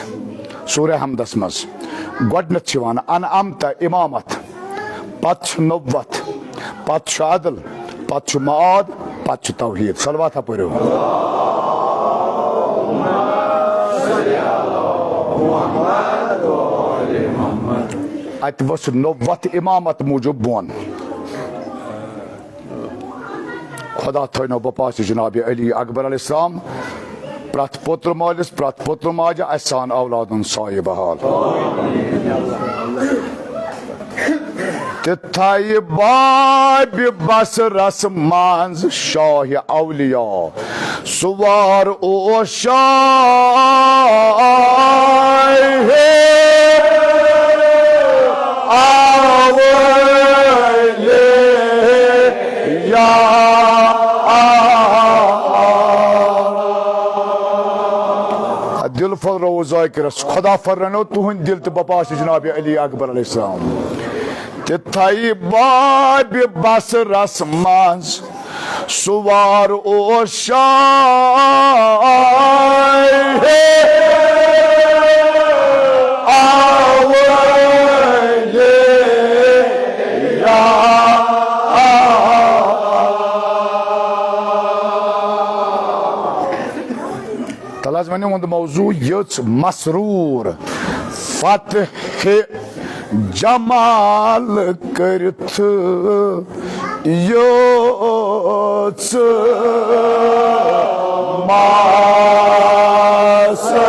سورہ حمدس منٛز گۄڈٕنیتھ چھِ وَنان، انعمت، امامت، پتہٕ چھُ نبوت، پتہٕ چھُ عدل، پتہٕ چھُ معاد، پتہٕ چھُ توحید۔ صلوات ہا پٔرِو۔ اتہِ ؤژھ نبوت امامت موٗجوٗب بۄن۔ خدا تھٲینو بپاس جناب علی اکبر علیہ السلام، پرٛتھ پوتر مٲلِس، پرٛتھ پوتر ماجہِ، اسہِ سان اولادن سایہِ بحال۔ تہِ تھایہِ بابِ بصرس منٛز شاہ اولیاء، سوار اوس شاہ اولیاء۔ دل پھٔلروو ذاکرس، خدا پھٔلرٲونو تُہنٛد دل تہٕ بپاس جناب علی اکبر علیہ السلام۔ تہِ تھایہِ بابِ بصرس منٛز سوار اوس شاہ اولیاء۔ تَلہٕ حظ وۄنۍ یِہُنٛد موضوع یٔژ مسرور فتح جمال کٔرِتھ یوژ ماسہٕ۔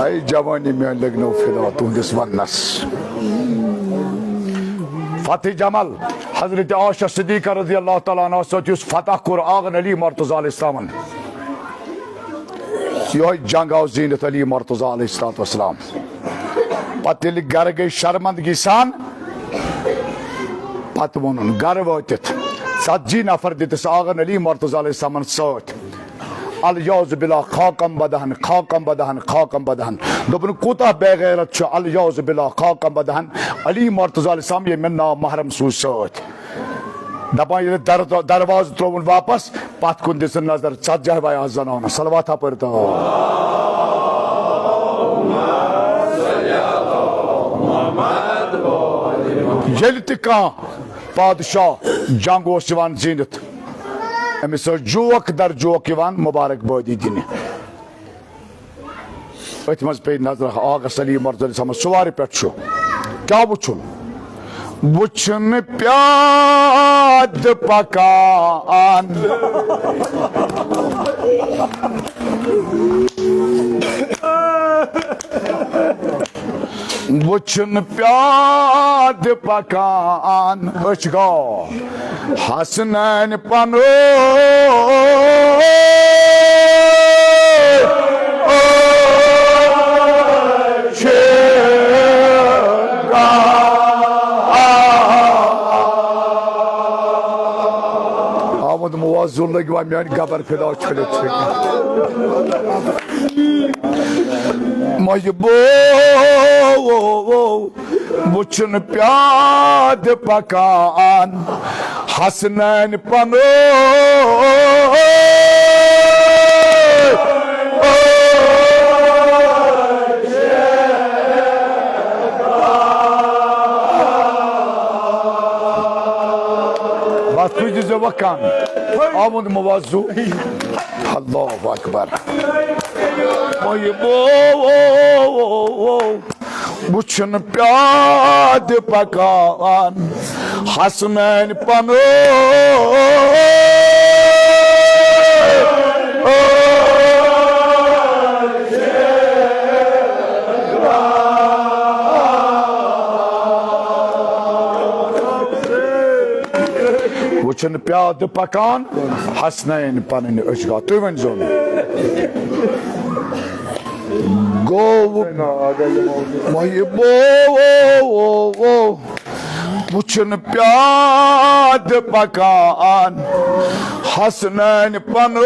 اے جوانی میٲنۍ لٔگۍ نو فدا تُہنٛدِس وننس۔ فتح جمل حضرت عائشہ صدیقہ رضی اللہ تعالیٰ عنہ سۭتۍ یُس فتح کوٚر آغن علی مرتضی علیہ السلامن۔ یہوے جنگ آو زیٖنِتھ علی مرتضی علیہ الصلوۃ والسلام۔ پتہٕ ییٚلہِ گرٕ گٔے شرمندگی سان، پتہٕ ووٚنُن گرٕ وٲتِتھ، ژتجی نفر دِتِس آغن علی مرتضی علیہ السلامن سۭتۍ۔ الیعوذ باللہ، خاکم بدہن، خاکم بدہن، خاکم بدہن۔ دوٚپُن، کوٗتاہ بے غیرت چھُ، الیعوذ باللہ، خاکم بدہن، علی مرتضی علیہ السلام، ییٚمۍ مےٚ نامحرم سوٗز سۭتۍ۔ دپان، ییٚلہِ در-، دروازٕ ترٛووُن واپس، پتھ کُن دِژٕن نظر، ژتجی ویا زنانہٕ۔ صلوات ہا پٔرۍتو۔ ییٚلہِ تہِ کانٛہہ پادشاہ جنگ اوس یِوان زیٖنِتھ، أمِس ٲس جوک در جوک یِوان مبارک بٲدی دِنہِ۔ أتھۍ منٛز پیٚیہِ نظر آغس علی مرتضی علیہ السلام سوارِ پٮ۪ٹھ چھُ۔ کیٛاہ وُچھُن؟ وُچھُن پیادٕ پکان۔ وُچھُن پیادٕ پکان أچھ گاو حسنین پنو۔ آمد موضوع لگوا میان گبر فدا چھلے چھلے۔ محبو، وُچھُن پیادٕ پکان حسنین پنُن۔ بس تُہۍ دیٖزیو وۄنۍ کن۔ آمُت موضوع۔ اللہ اکبر۔ محبو، وُچھُن پیادٕ پکان حسنین پنُن۔ وُچھُن پیادٕ پکان حسنین پنٕنۍ أچھ گاہ۔ تُہۍ ؤنۍزیو نہٕ۔ گوٚو محبو، وُچھُن پیادٕ پکان حسنین پنُن۔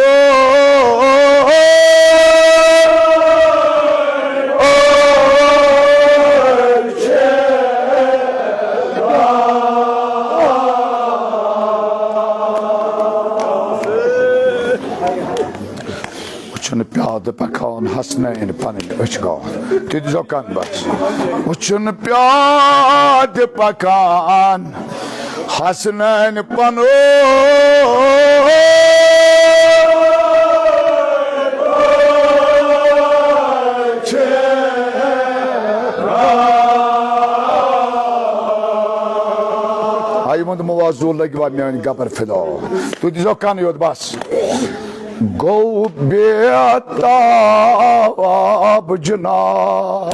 وُچھُن پیادٕ پکان حسنین پنٕنۍ أچھ گاہ۔ تُہۍ دیٖزیو کن بس۔ وُچھُن پیادٕ پکان حسنین پنُن۔ آ، یِمن دوٚپمو، آ، زُو لٔگۍ وا میٲنۍ گبر فدا۔ تُہۍ دیٖزیو کن یوت بس۔ گوٚو بے تاب جناب۔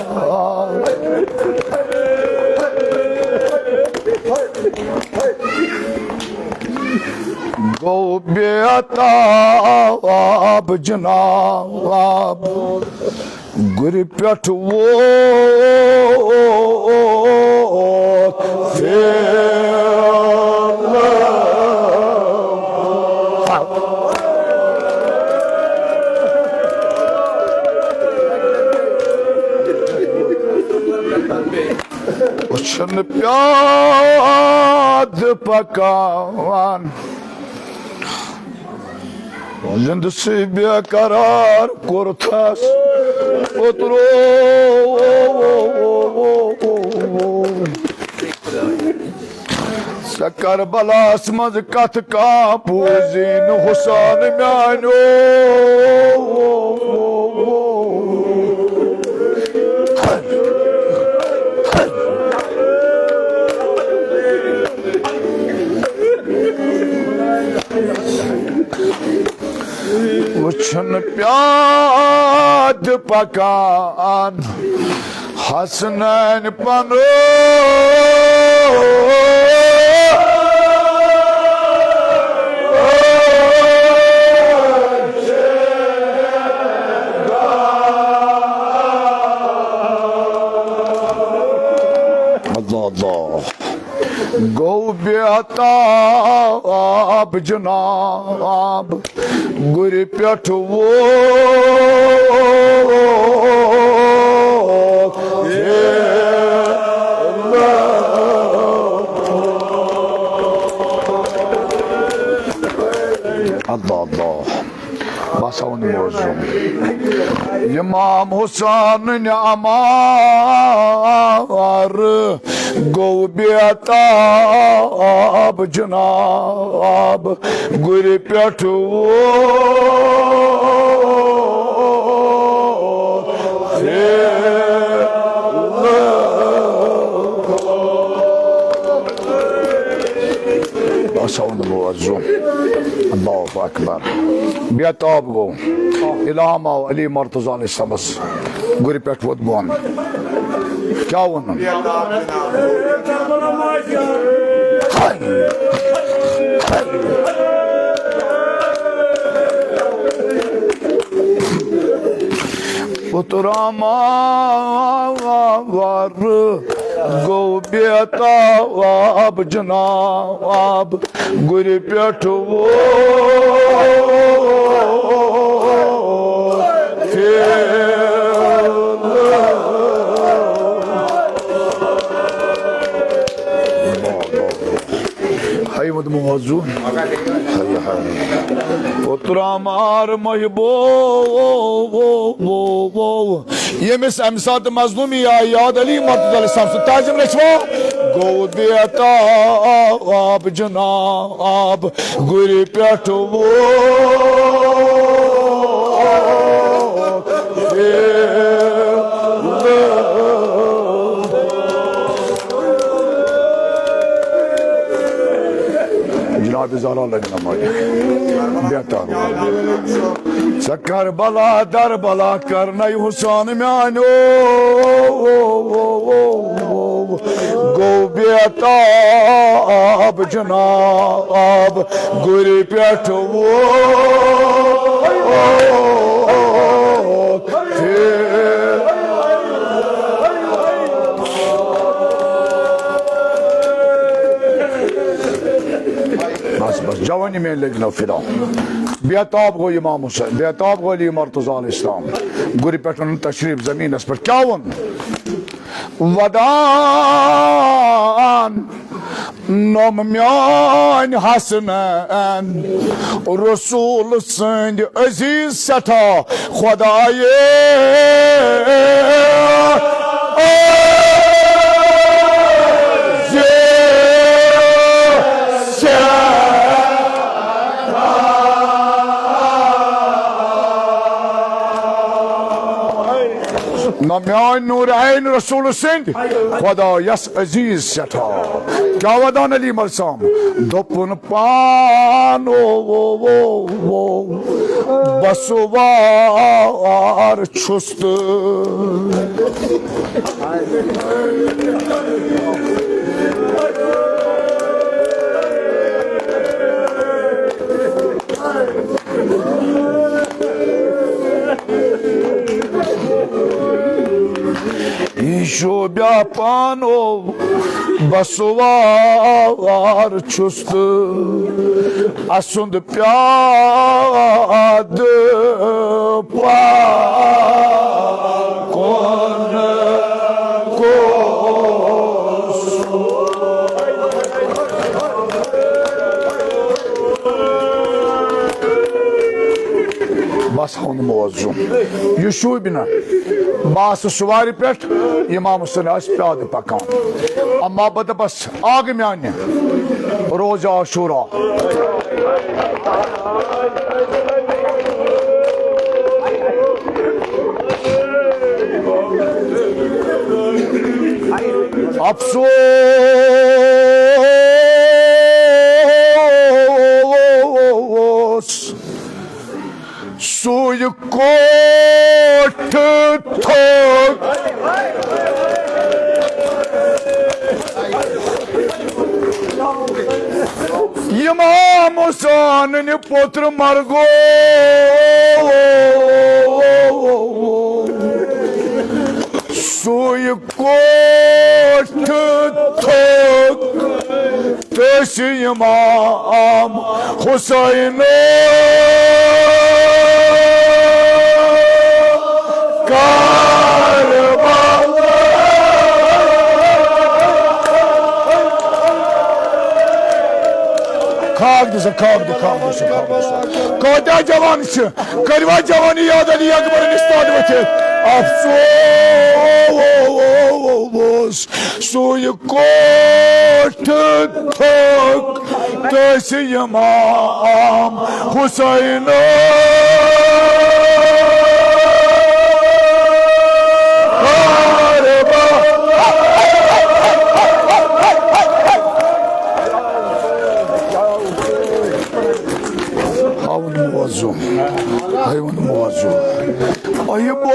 گوٚو بے تاب جناب، گُرِ پٮ۪ٹھ ووت فیل۔ وُچھُن پیادٕ پکان زِندٕ سٕے بے قرار کوٚرتھس اوترو۔ ژےٚ کربلاہس منٛز کتھ کانٛہہ بوٗزی نہٕ حسین میانیو۔ وُچھُن پیادٕ پکان حسنین پنُن۔ اللہ اللہ۔ گوٚو بے تاب جناب، گُرِ پٮ۪ٹھ ووت۔ اللہ اللہ۔ بہٕ ہسا وَنہٕ موضوع۔ امام حسین نہِ عمار گوٚو بے تاب جناب، گُرِ پٮ۪ٹھ ووت۔ بہٕ ہسا وَنہٕ موضوع۔ اللہ اکبر۔ بے تاب گوٚو۔ الہام آو علی مرتضی علیہ السلامس۔ گُرِ پٮ۪ٹھ ووت بۄن۔ کیٛاہ ووٚنُن؟ پُتراماوار گوٚو بے تاب جناب، گُرِ پٮ۪ٹھ ووت فیل۔ ہاے وۄنۍ دِمو حظ زوٗ۔ ہاے ہاے۔ اوترٕ مار محبوب۔ ییٚمِس اَمہِ ساتہٕ مظلوٗمی آیہِ یاد، علی مرتضی علیہ السلام سُنٛد تعظیٖم رٔچھوا، گوٚو بے تاب جناب۔ گُرِ پٮ۪ٹھ ووت۔ جناب زہرا لگہِ نمازِ۔ بہتر۔ ژٕ کربلا دربلا کرنَے حسین میانیو۔ گوٚو بے تاب جناب۔ گُرِ پٮ۪ٹھ ووت۔ بس، بس، جوانی میں لگنو فدا۔ بے تاب گوٚو امام حسین، بے تاب گوٚو علی مرتضی علیہ السلام۔ گُرِ پٮ۪ٹھ اوٚنُن تشریف زمینس پٮ۪ٹھ۔ کیٛاہ ووٚن؟ ودان نوٚم میٲنۍ حسنین، رسول سٕنٛدۍ عزیز سٮ۪ٹھاہ خدایے۔ نہ میٲنۍ نور عین رسول سٕنٛدۍ خدایس عزیز سٮ۪ٹھاہ۔ کیٛاہ ودان علی ملسام؟ دوٚپُن پان او او او او بسوار چھُس تہٕ۔ یہِ چھُ بیا پانو بسوار چھُس تہٕ اسُنٛد پیادٕ پکُن گوٚژھ۔ بس ہاوُن موضوع۔ یہِ شوٗبہِ نہٕ۔ بہٕ آسہٕ سوارِ پٮ۪ٹھ، امام حسین آسہِ پیادٕ پکان۔ اما بہٕ دپس، آگہٕ میانہِ روزِ عاشورا۔ افسوس، سُے کوٹھ تھوٚد۔ امام حسینٕنۍ پوٚتُر مرگو۔ سُے کوٹھ تھوٚد۔ تہٕ چھِ امام حسین کربلا۔ خاک دِ سا، خاک دِ، خاک دِ سا، خاک دِ سا۔ کۭتیاہ جوان چھِ؟ کٔرِوا جوانی یاد علی اکبرن استاد ؤتھِتھ؟ افسوس، سُے کوٹھ تھوٚد تہٕ چھِ امام حسین۔ ہاوُن موضوع، ہاوُن موضوع۔ اے بو،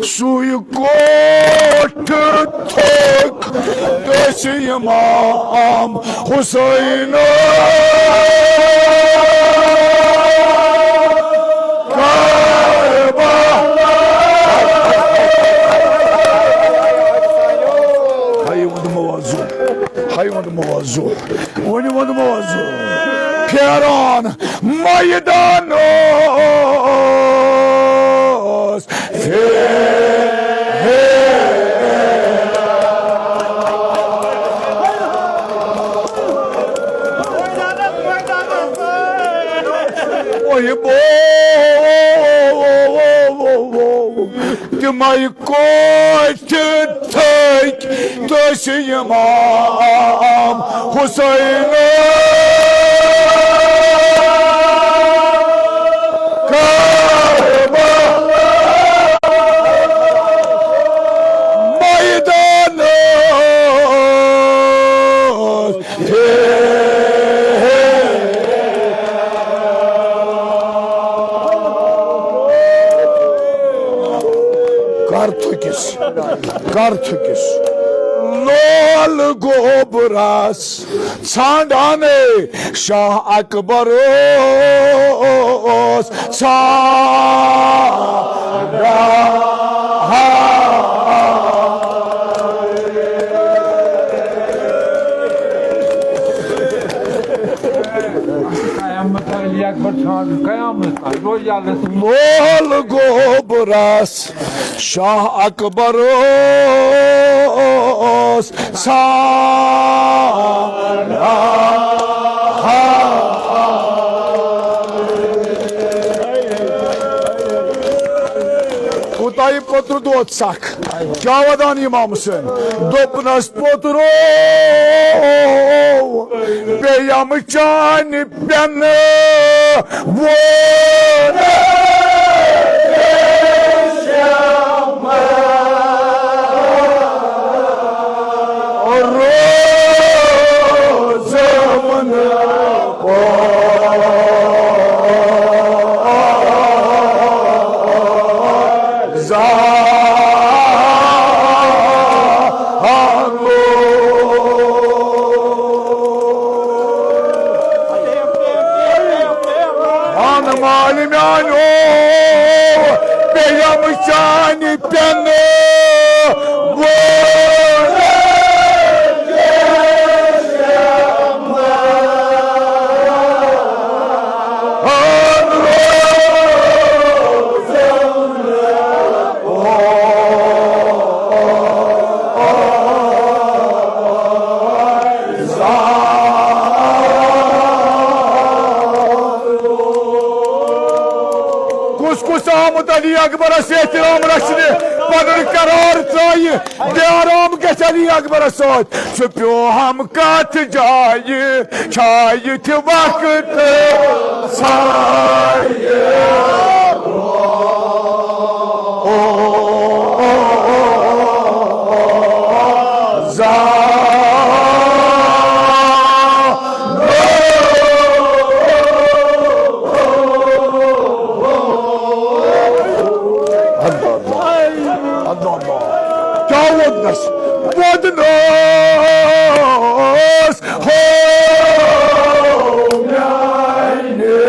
سُے کوٹھ تھوٚد تہٕ چھِ امام حسین۔ ہاے ووٚنمو حظ، ہاے ووٚنمو حظ، وۄنۍ ووٚنمو حظ۔ پھیران میدان اوس۔ ہے، ہے۔ تِمے کوٹھۍ تھٔکۍ تٔسۍ امام حسین۔ کربلا میدان کر تھُکِس، کر تھُکِس۔ لول گوبرس ژھانڈان شاہ اکبر اوس ژھانڈان۔ قیامت علی اکبر ژھانڈ، قیامت تام روزِ یلہٕ۔ لول گوبرس شاہ اکبر اوس ژھانڈان۔ کوٗتاہ یہِ پوٚتُر دود سکھ۔ کیٛاہ ودان امام حسین؟ دوٚپنس پوٚترو، پیٚیم چانہِ پٮ۪نہٕ ووت۔ روزم نہٕ زانٛہہ۔ ہان مالہِ میانیو، پیٚیم چانہِ پٮ۪نہٕ وٲلۍ۔ کُس کُس آمُت علی اکبرس احترام رچھنہِ، پنُن قرار ترٛایہِ، بے آرام گژھِ علی اکبرس سۭتۍ۔ ژٕ پیوٚہم کتھ جایہِ، چھا یِتھِ وقتہٕ سایہِ۔ اللہ اللہ، اللہ اللہ۔ کیٛاہ ووٚدنس؟ ووٚدنس ہو میانہِ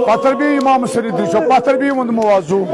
پتھر بیٚیہِ امام سٔرِتھ چھُ، پتھر بیٚیہِ ووٚن موازو۔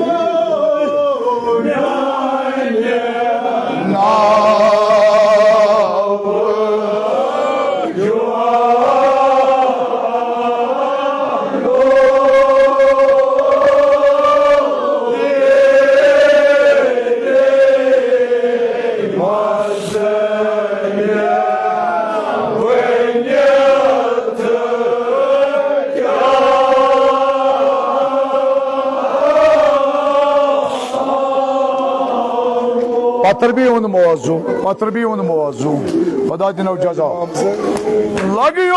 پتھر بیٚیہِ ووٚن موازو، پتھر بیٚیہِ ووٚن موازو۔ خدا دِنو جزا۔ لگیو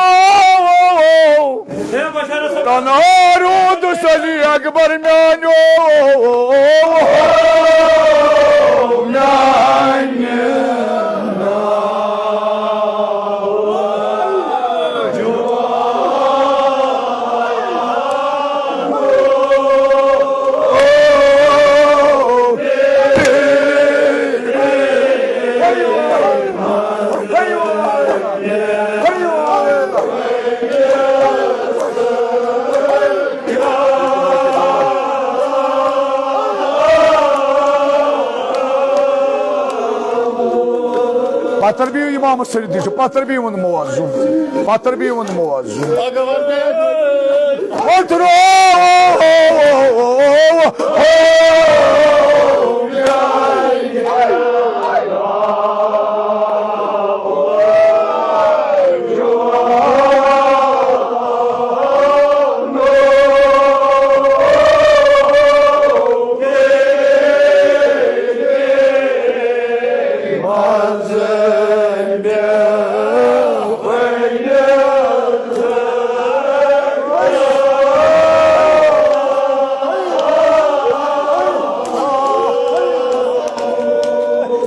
تنہا روٗد سلی اکبر میانیو۔ میانہِ پتھر بیٚیہِ امام سٔرِتھ چھُ، پتھر بیٚیہِ ووٚن موازو، پتھر بیٚیہِ ووٚن موازو۔ پتھرو۔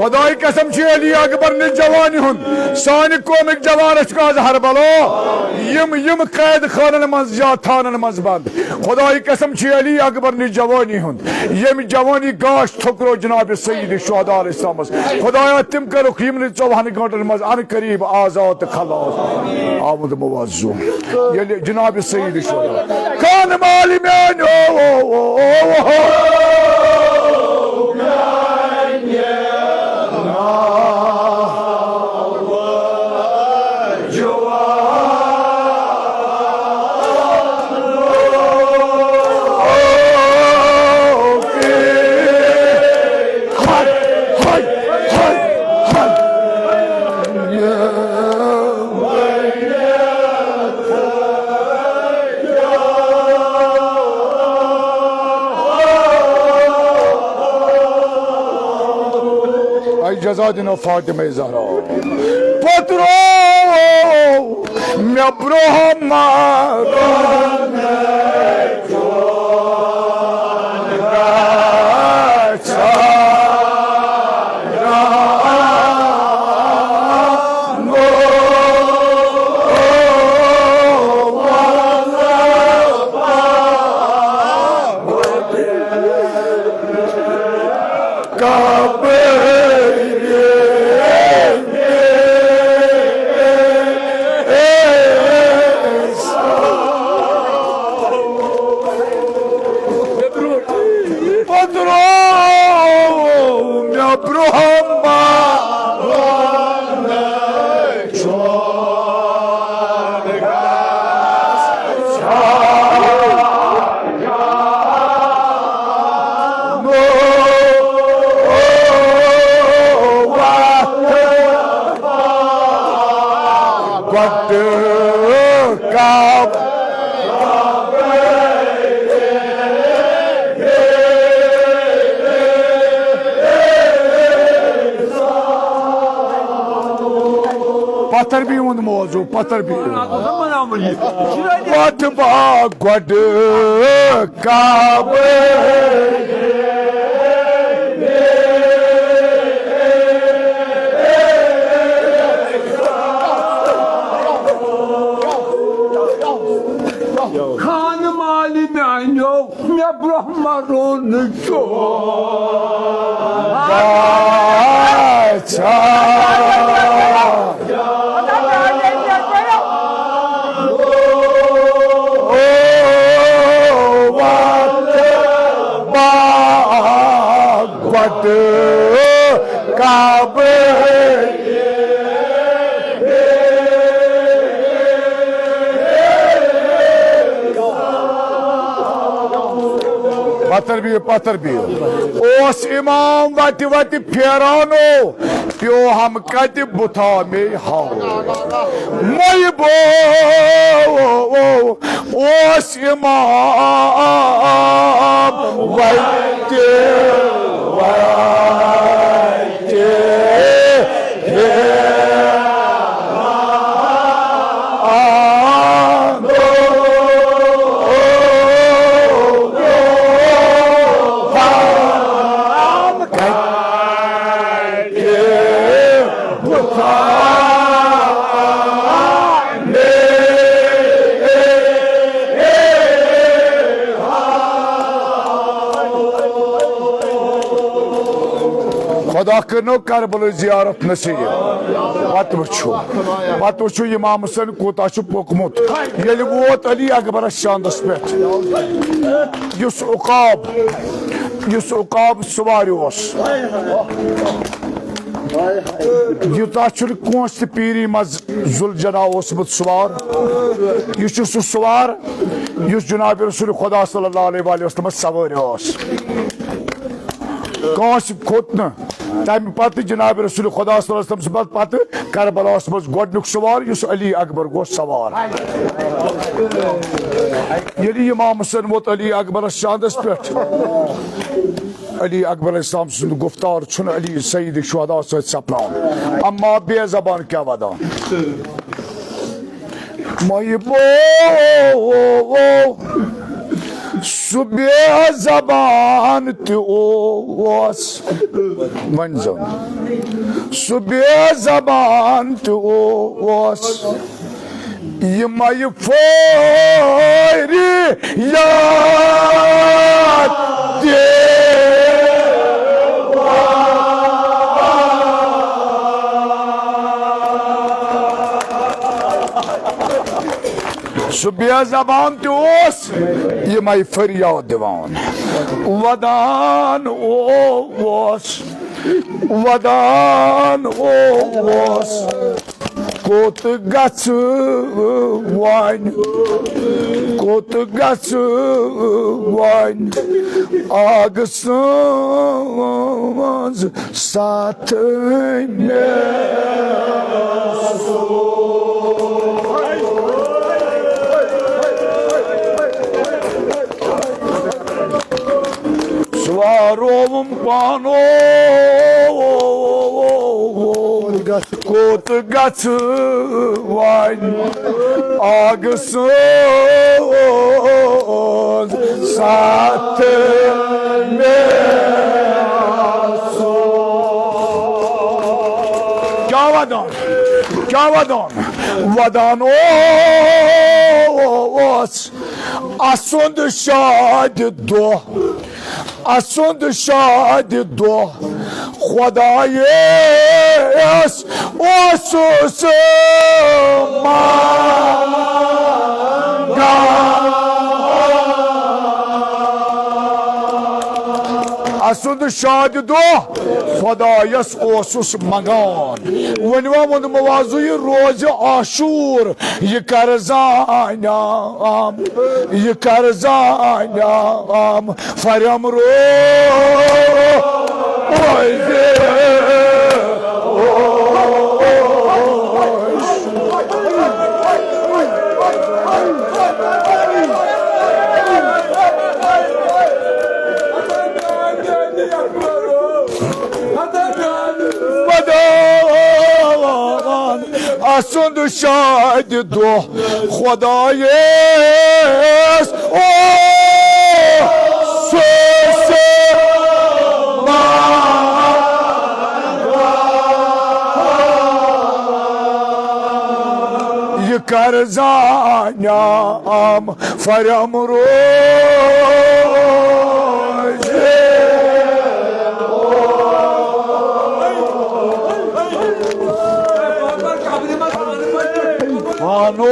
خداے قسم چھِ علی اکبر نہِ جوانی ہُنٛد، سانہِ قومٕکۍ جوان ٲسۍ آز ہربلو، یِم، یِم قید خانن منٛز یا تھانن منٛز بند۔ خداے قسم چھِ علی اکبر نہِ جوانی ہُنٛد، ییٚمہِ جوانی گاش تھوٚکرو جناب سید شہداء علیہ السلامس۔ خدایا، تِم کٔرٕکھ یِمنٕے ژۄوُہن گٲنٛٹن منٛز ان قریب آزاد تہٕ خلاص۔ آمد موازو۔ ییٚلہِ جناب سید شہداء خان مالہِ میانیو۔ اے جزا دِنو فاطمہ زہرا۔ پترو مےٚ برونٛہہ ما پترو مےٚ برونٛہہ ما گۄڈٕ کب۔ پتھر بیٚیہِ ووٚن موضوع، پتھر بیٚیہِ ووٚن۔ پتھ با گۄڈٕ کعبہٕ۔ خان مالہِ میانیو، مےٚ برونٛہہ ما روٗد نہٕ چون۔ اچھا۔ کعبہٕ۔ پتھر بِہِو، پتھر بِہِو۔ اوس امام وتہِ وتہِ پھیرانو، پیوٚو ہم کتہِ بُتھا مے ہاو۔ مے بو اوس امام وتہِ وتہِ۔ خدا کٔرنو کربلٕچ زیارت نصیب۔ پتہٕ وٕچھو، پتہٕ وٕچھو امام حسین کوٗتاہ چھُ پوٚکمُت۔ ییٚلہِ ووت علی اکبرس شاندس پٮ۪ٹھ، یُس عقاب، یُس عقاب سوارِ اوس، یوٗتاہ چھُنہٕ کٲنٛسہِ تہِ پیٖری منٛز ذوالجناح اوسمُت سوار۔ یہِ چھُ سُہ سوار یُس جناب رسول خدا صلی اللہ علیہ وآلہ وسلمس سوٲرۍ اوس۔ کٲنٛسہِ کھوٚت نہٕ۔ تَمہِ پتہٕ جناب رسول خدا صلی اللہ علیہ وسلم سٕنٛدِ پتہٕ کربلاہس منٛز گۄڈٕنیُک سوار یُس علی اکبر گوٚو سوار۔ ییٚلہِ امام حسین ووت علی اکبرس شاندس پٮ۪ٹھ، علی اکبر علیہ السلام سُنٛد گفتار چھُنہٕ علی سید شہدا سۭتۍ سپناوُن۔ اما بے زبان کیٛاہ ودان؟ مے بو سُہ بے زبان تہِ اوس۔ وۄنۍ زن سُہ بے زبان تہِ اوس۔ یہِ مے فٲری یاد تہِ۔ سُہ بے زبان تہِ اوس، یہِ مے فریاد دِوان۔ ودان اوس، ودان اوس۔ کوٚت گژھٕ وۄنۍ، کوٚت گژھٕ وۄنۍ؟ آگہٕ سٕنٛز ساتھ مےٚ۔ سوارووُم پانو، کوٚت گژھٕ وۄنۍ؟ آگہٕ سٕنٛز ساتھ مےٚ۔ کیٛاہ ودان، کیٛاہ ودان؟ ودان اوس اسُنٛد شادِ دۄہ، اسُنٛد شادِ دۄہ، خۄدایس اوسُس منٛگان۔ اسُنٛد شادِ دۄہ، خۄدایس اوسُس منٛگان۔ وۄنۍ وۄنۍ ووٚن موازو یہِ روزِ عاشور، یہِ کر زانیام، یہِ کر زانیام فرم روز۔ ودان اسُنٛد شادِ دۄہ، خۄدایس اوسُس منٛگان۔ یہِ کر زانیام فرم روز۔ پانو،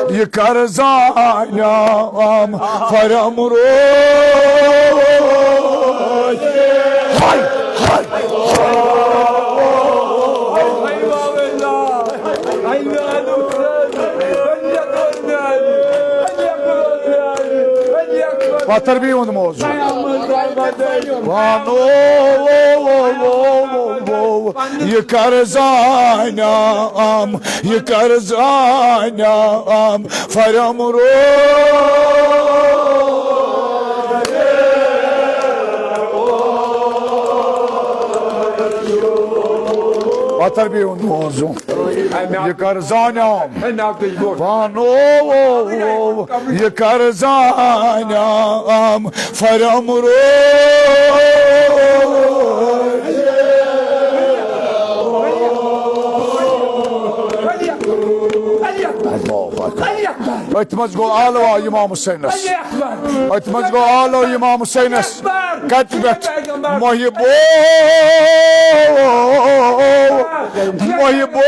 یہِ کر زانیام فرم روز۔ پتھر بیٚیہِ ہُنٛد موضوع۔ وَنو یہِ کر زانیام، یہِ کر زانیام فرم رو۔ پتھر بیٚیہِ ہُنٛد موضوع۔ یہِ کر زانیام۔ وَنو یہِ کر زانیام فرم رو۔ اللہ اکبر۔ أتھۍ منٛز گوٚو آلو امام حسینس۔ أتھۍ منٛز گوٚو آلو امام حسینس۔ کتہِ پٮ۪ٹھ؟ محبو، محبو،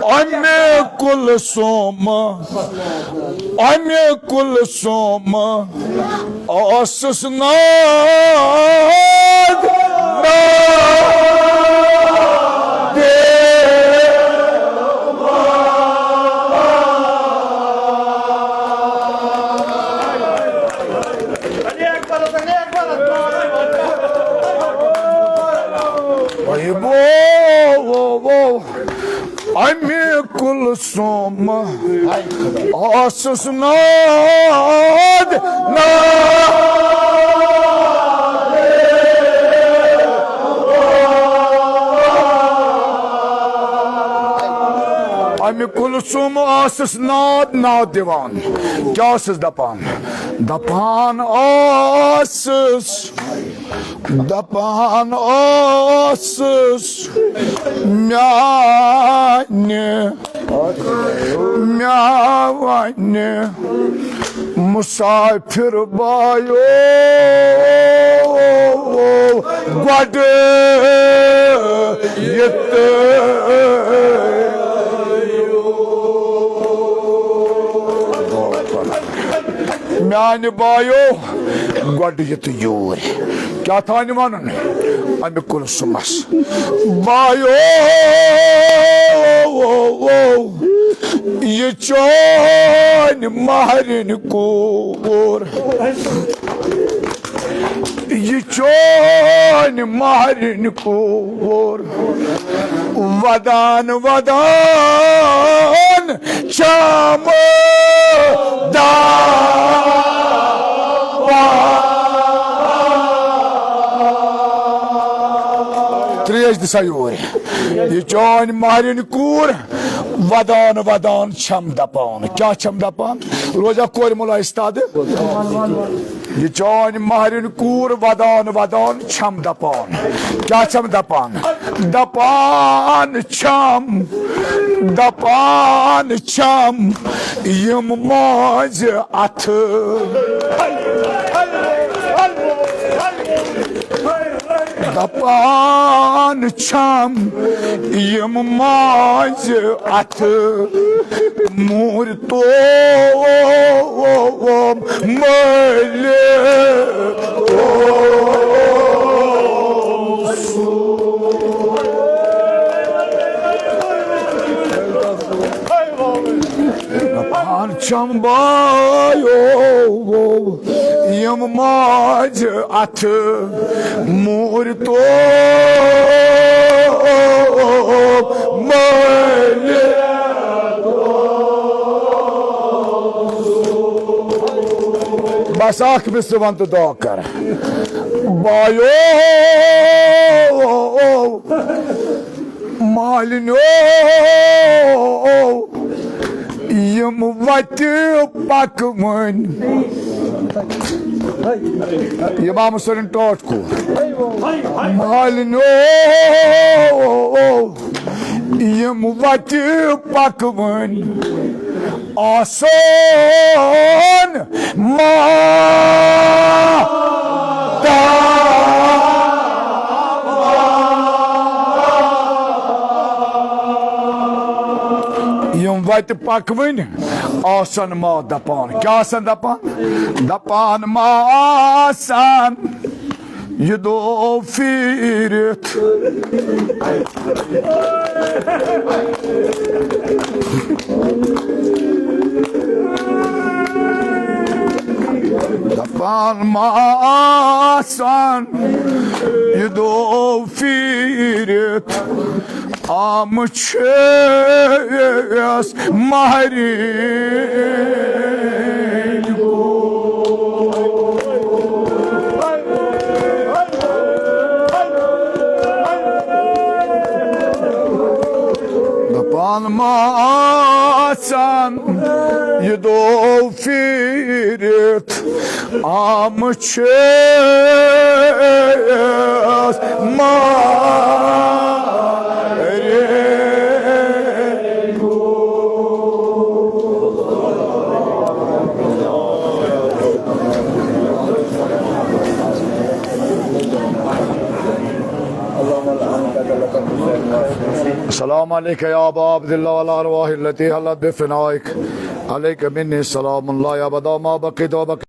امہِ کلثوم، امہِ کلثوم اوسُس ناد، ناد۔ وَے وو، وو، وو۔ اَمہِ کُلثوم اوسُس ناد، ناد۔ اَمہِ کُلثوم اوسُس ناد، ناد دِوان۔ کیٛاہ اوسُس دَپان؟ دَپان اوسُس، دَپان اوسُس، میٛانہِ، میٛانہِ مُسافِر بایو، گۄڈٕ یہِ تہٕ میانہِ بایو، گۄڈٕ یہِ تہٕ یوٗرۍ۔ کیٛاہ تھاونہِ وَنُن اَمہِ کُلثومس؟ بایو، یہِ چٲنۍ مہرِنۍ کوٗر، یہِ چٲنۍ مہرِنۍ کوٗر، ودان ودان چھم دپان۔ تریش دِ سا یور۔ یہِ چٲنۍ مہرِنۍ کوٗر، ودان ودان چھم دپان۔ کیٛاہ چھم دپان؟ روزیا کورِ مُلا استاد؟ یہِ چٲنۍ مہرِنۍ کوٗر ودان ودان چھم دپان۔ کیٛاہ چھم دپان؟ دپان چھم، دپان چھم یِم مٲنزِ اتھٕ۔ دپان چھم یِم مٲنزِ اتھٕ، موٗرۍ تو مٲلِک۔ دپان چھم بایو، یِم مٲنزِ اتھٕ، موٗرۍ تو مٲلِک۔ بس اکھ مصرٕ ون تہٕ دعا کر۔ بایو، مالِنیو، یِم وتہِ پکوٕنۍ۔ امام حسین ٹاٹھ کو۔ مالِنیو، یِم وتہِ پکوٕنۍ۔ آسان ماتامال۔ یِم وتہِ پکوٕنۍ آسان ما دپان۔ کیٛاہ آسان دپان؟ دپان ما آسان یہِ دۄہ پھیٖرِتھ۔ دَپان ما آسان یہِ دۄہ پھیٖرِتھ، آمہٕ چھِ یَس مہرِنۍ۔ دَپان ما آسان یہِ دۄہ پھیٖرِتھ، آمہٕ چھِ یَس مہرِنۍ۔ السلام عليك يا أبا عبد الله وعلى أرواح التي حلت بفنائك. عليك مني سلام الله أبدا ما بقيت وبقيت.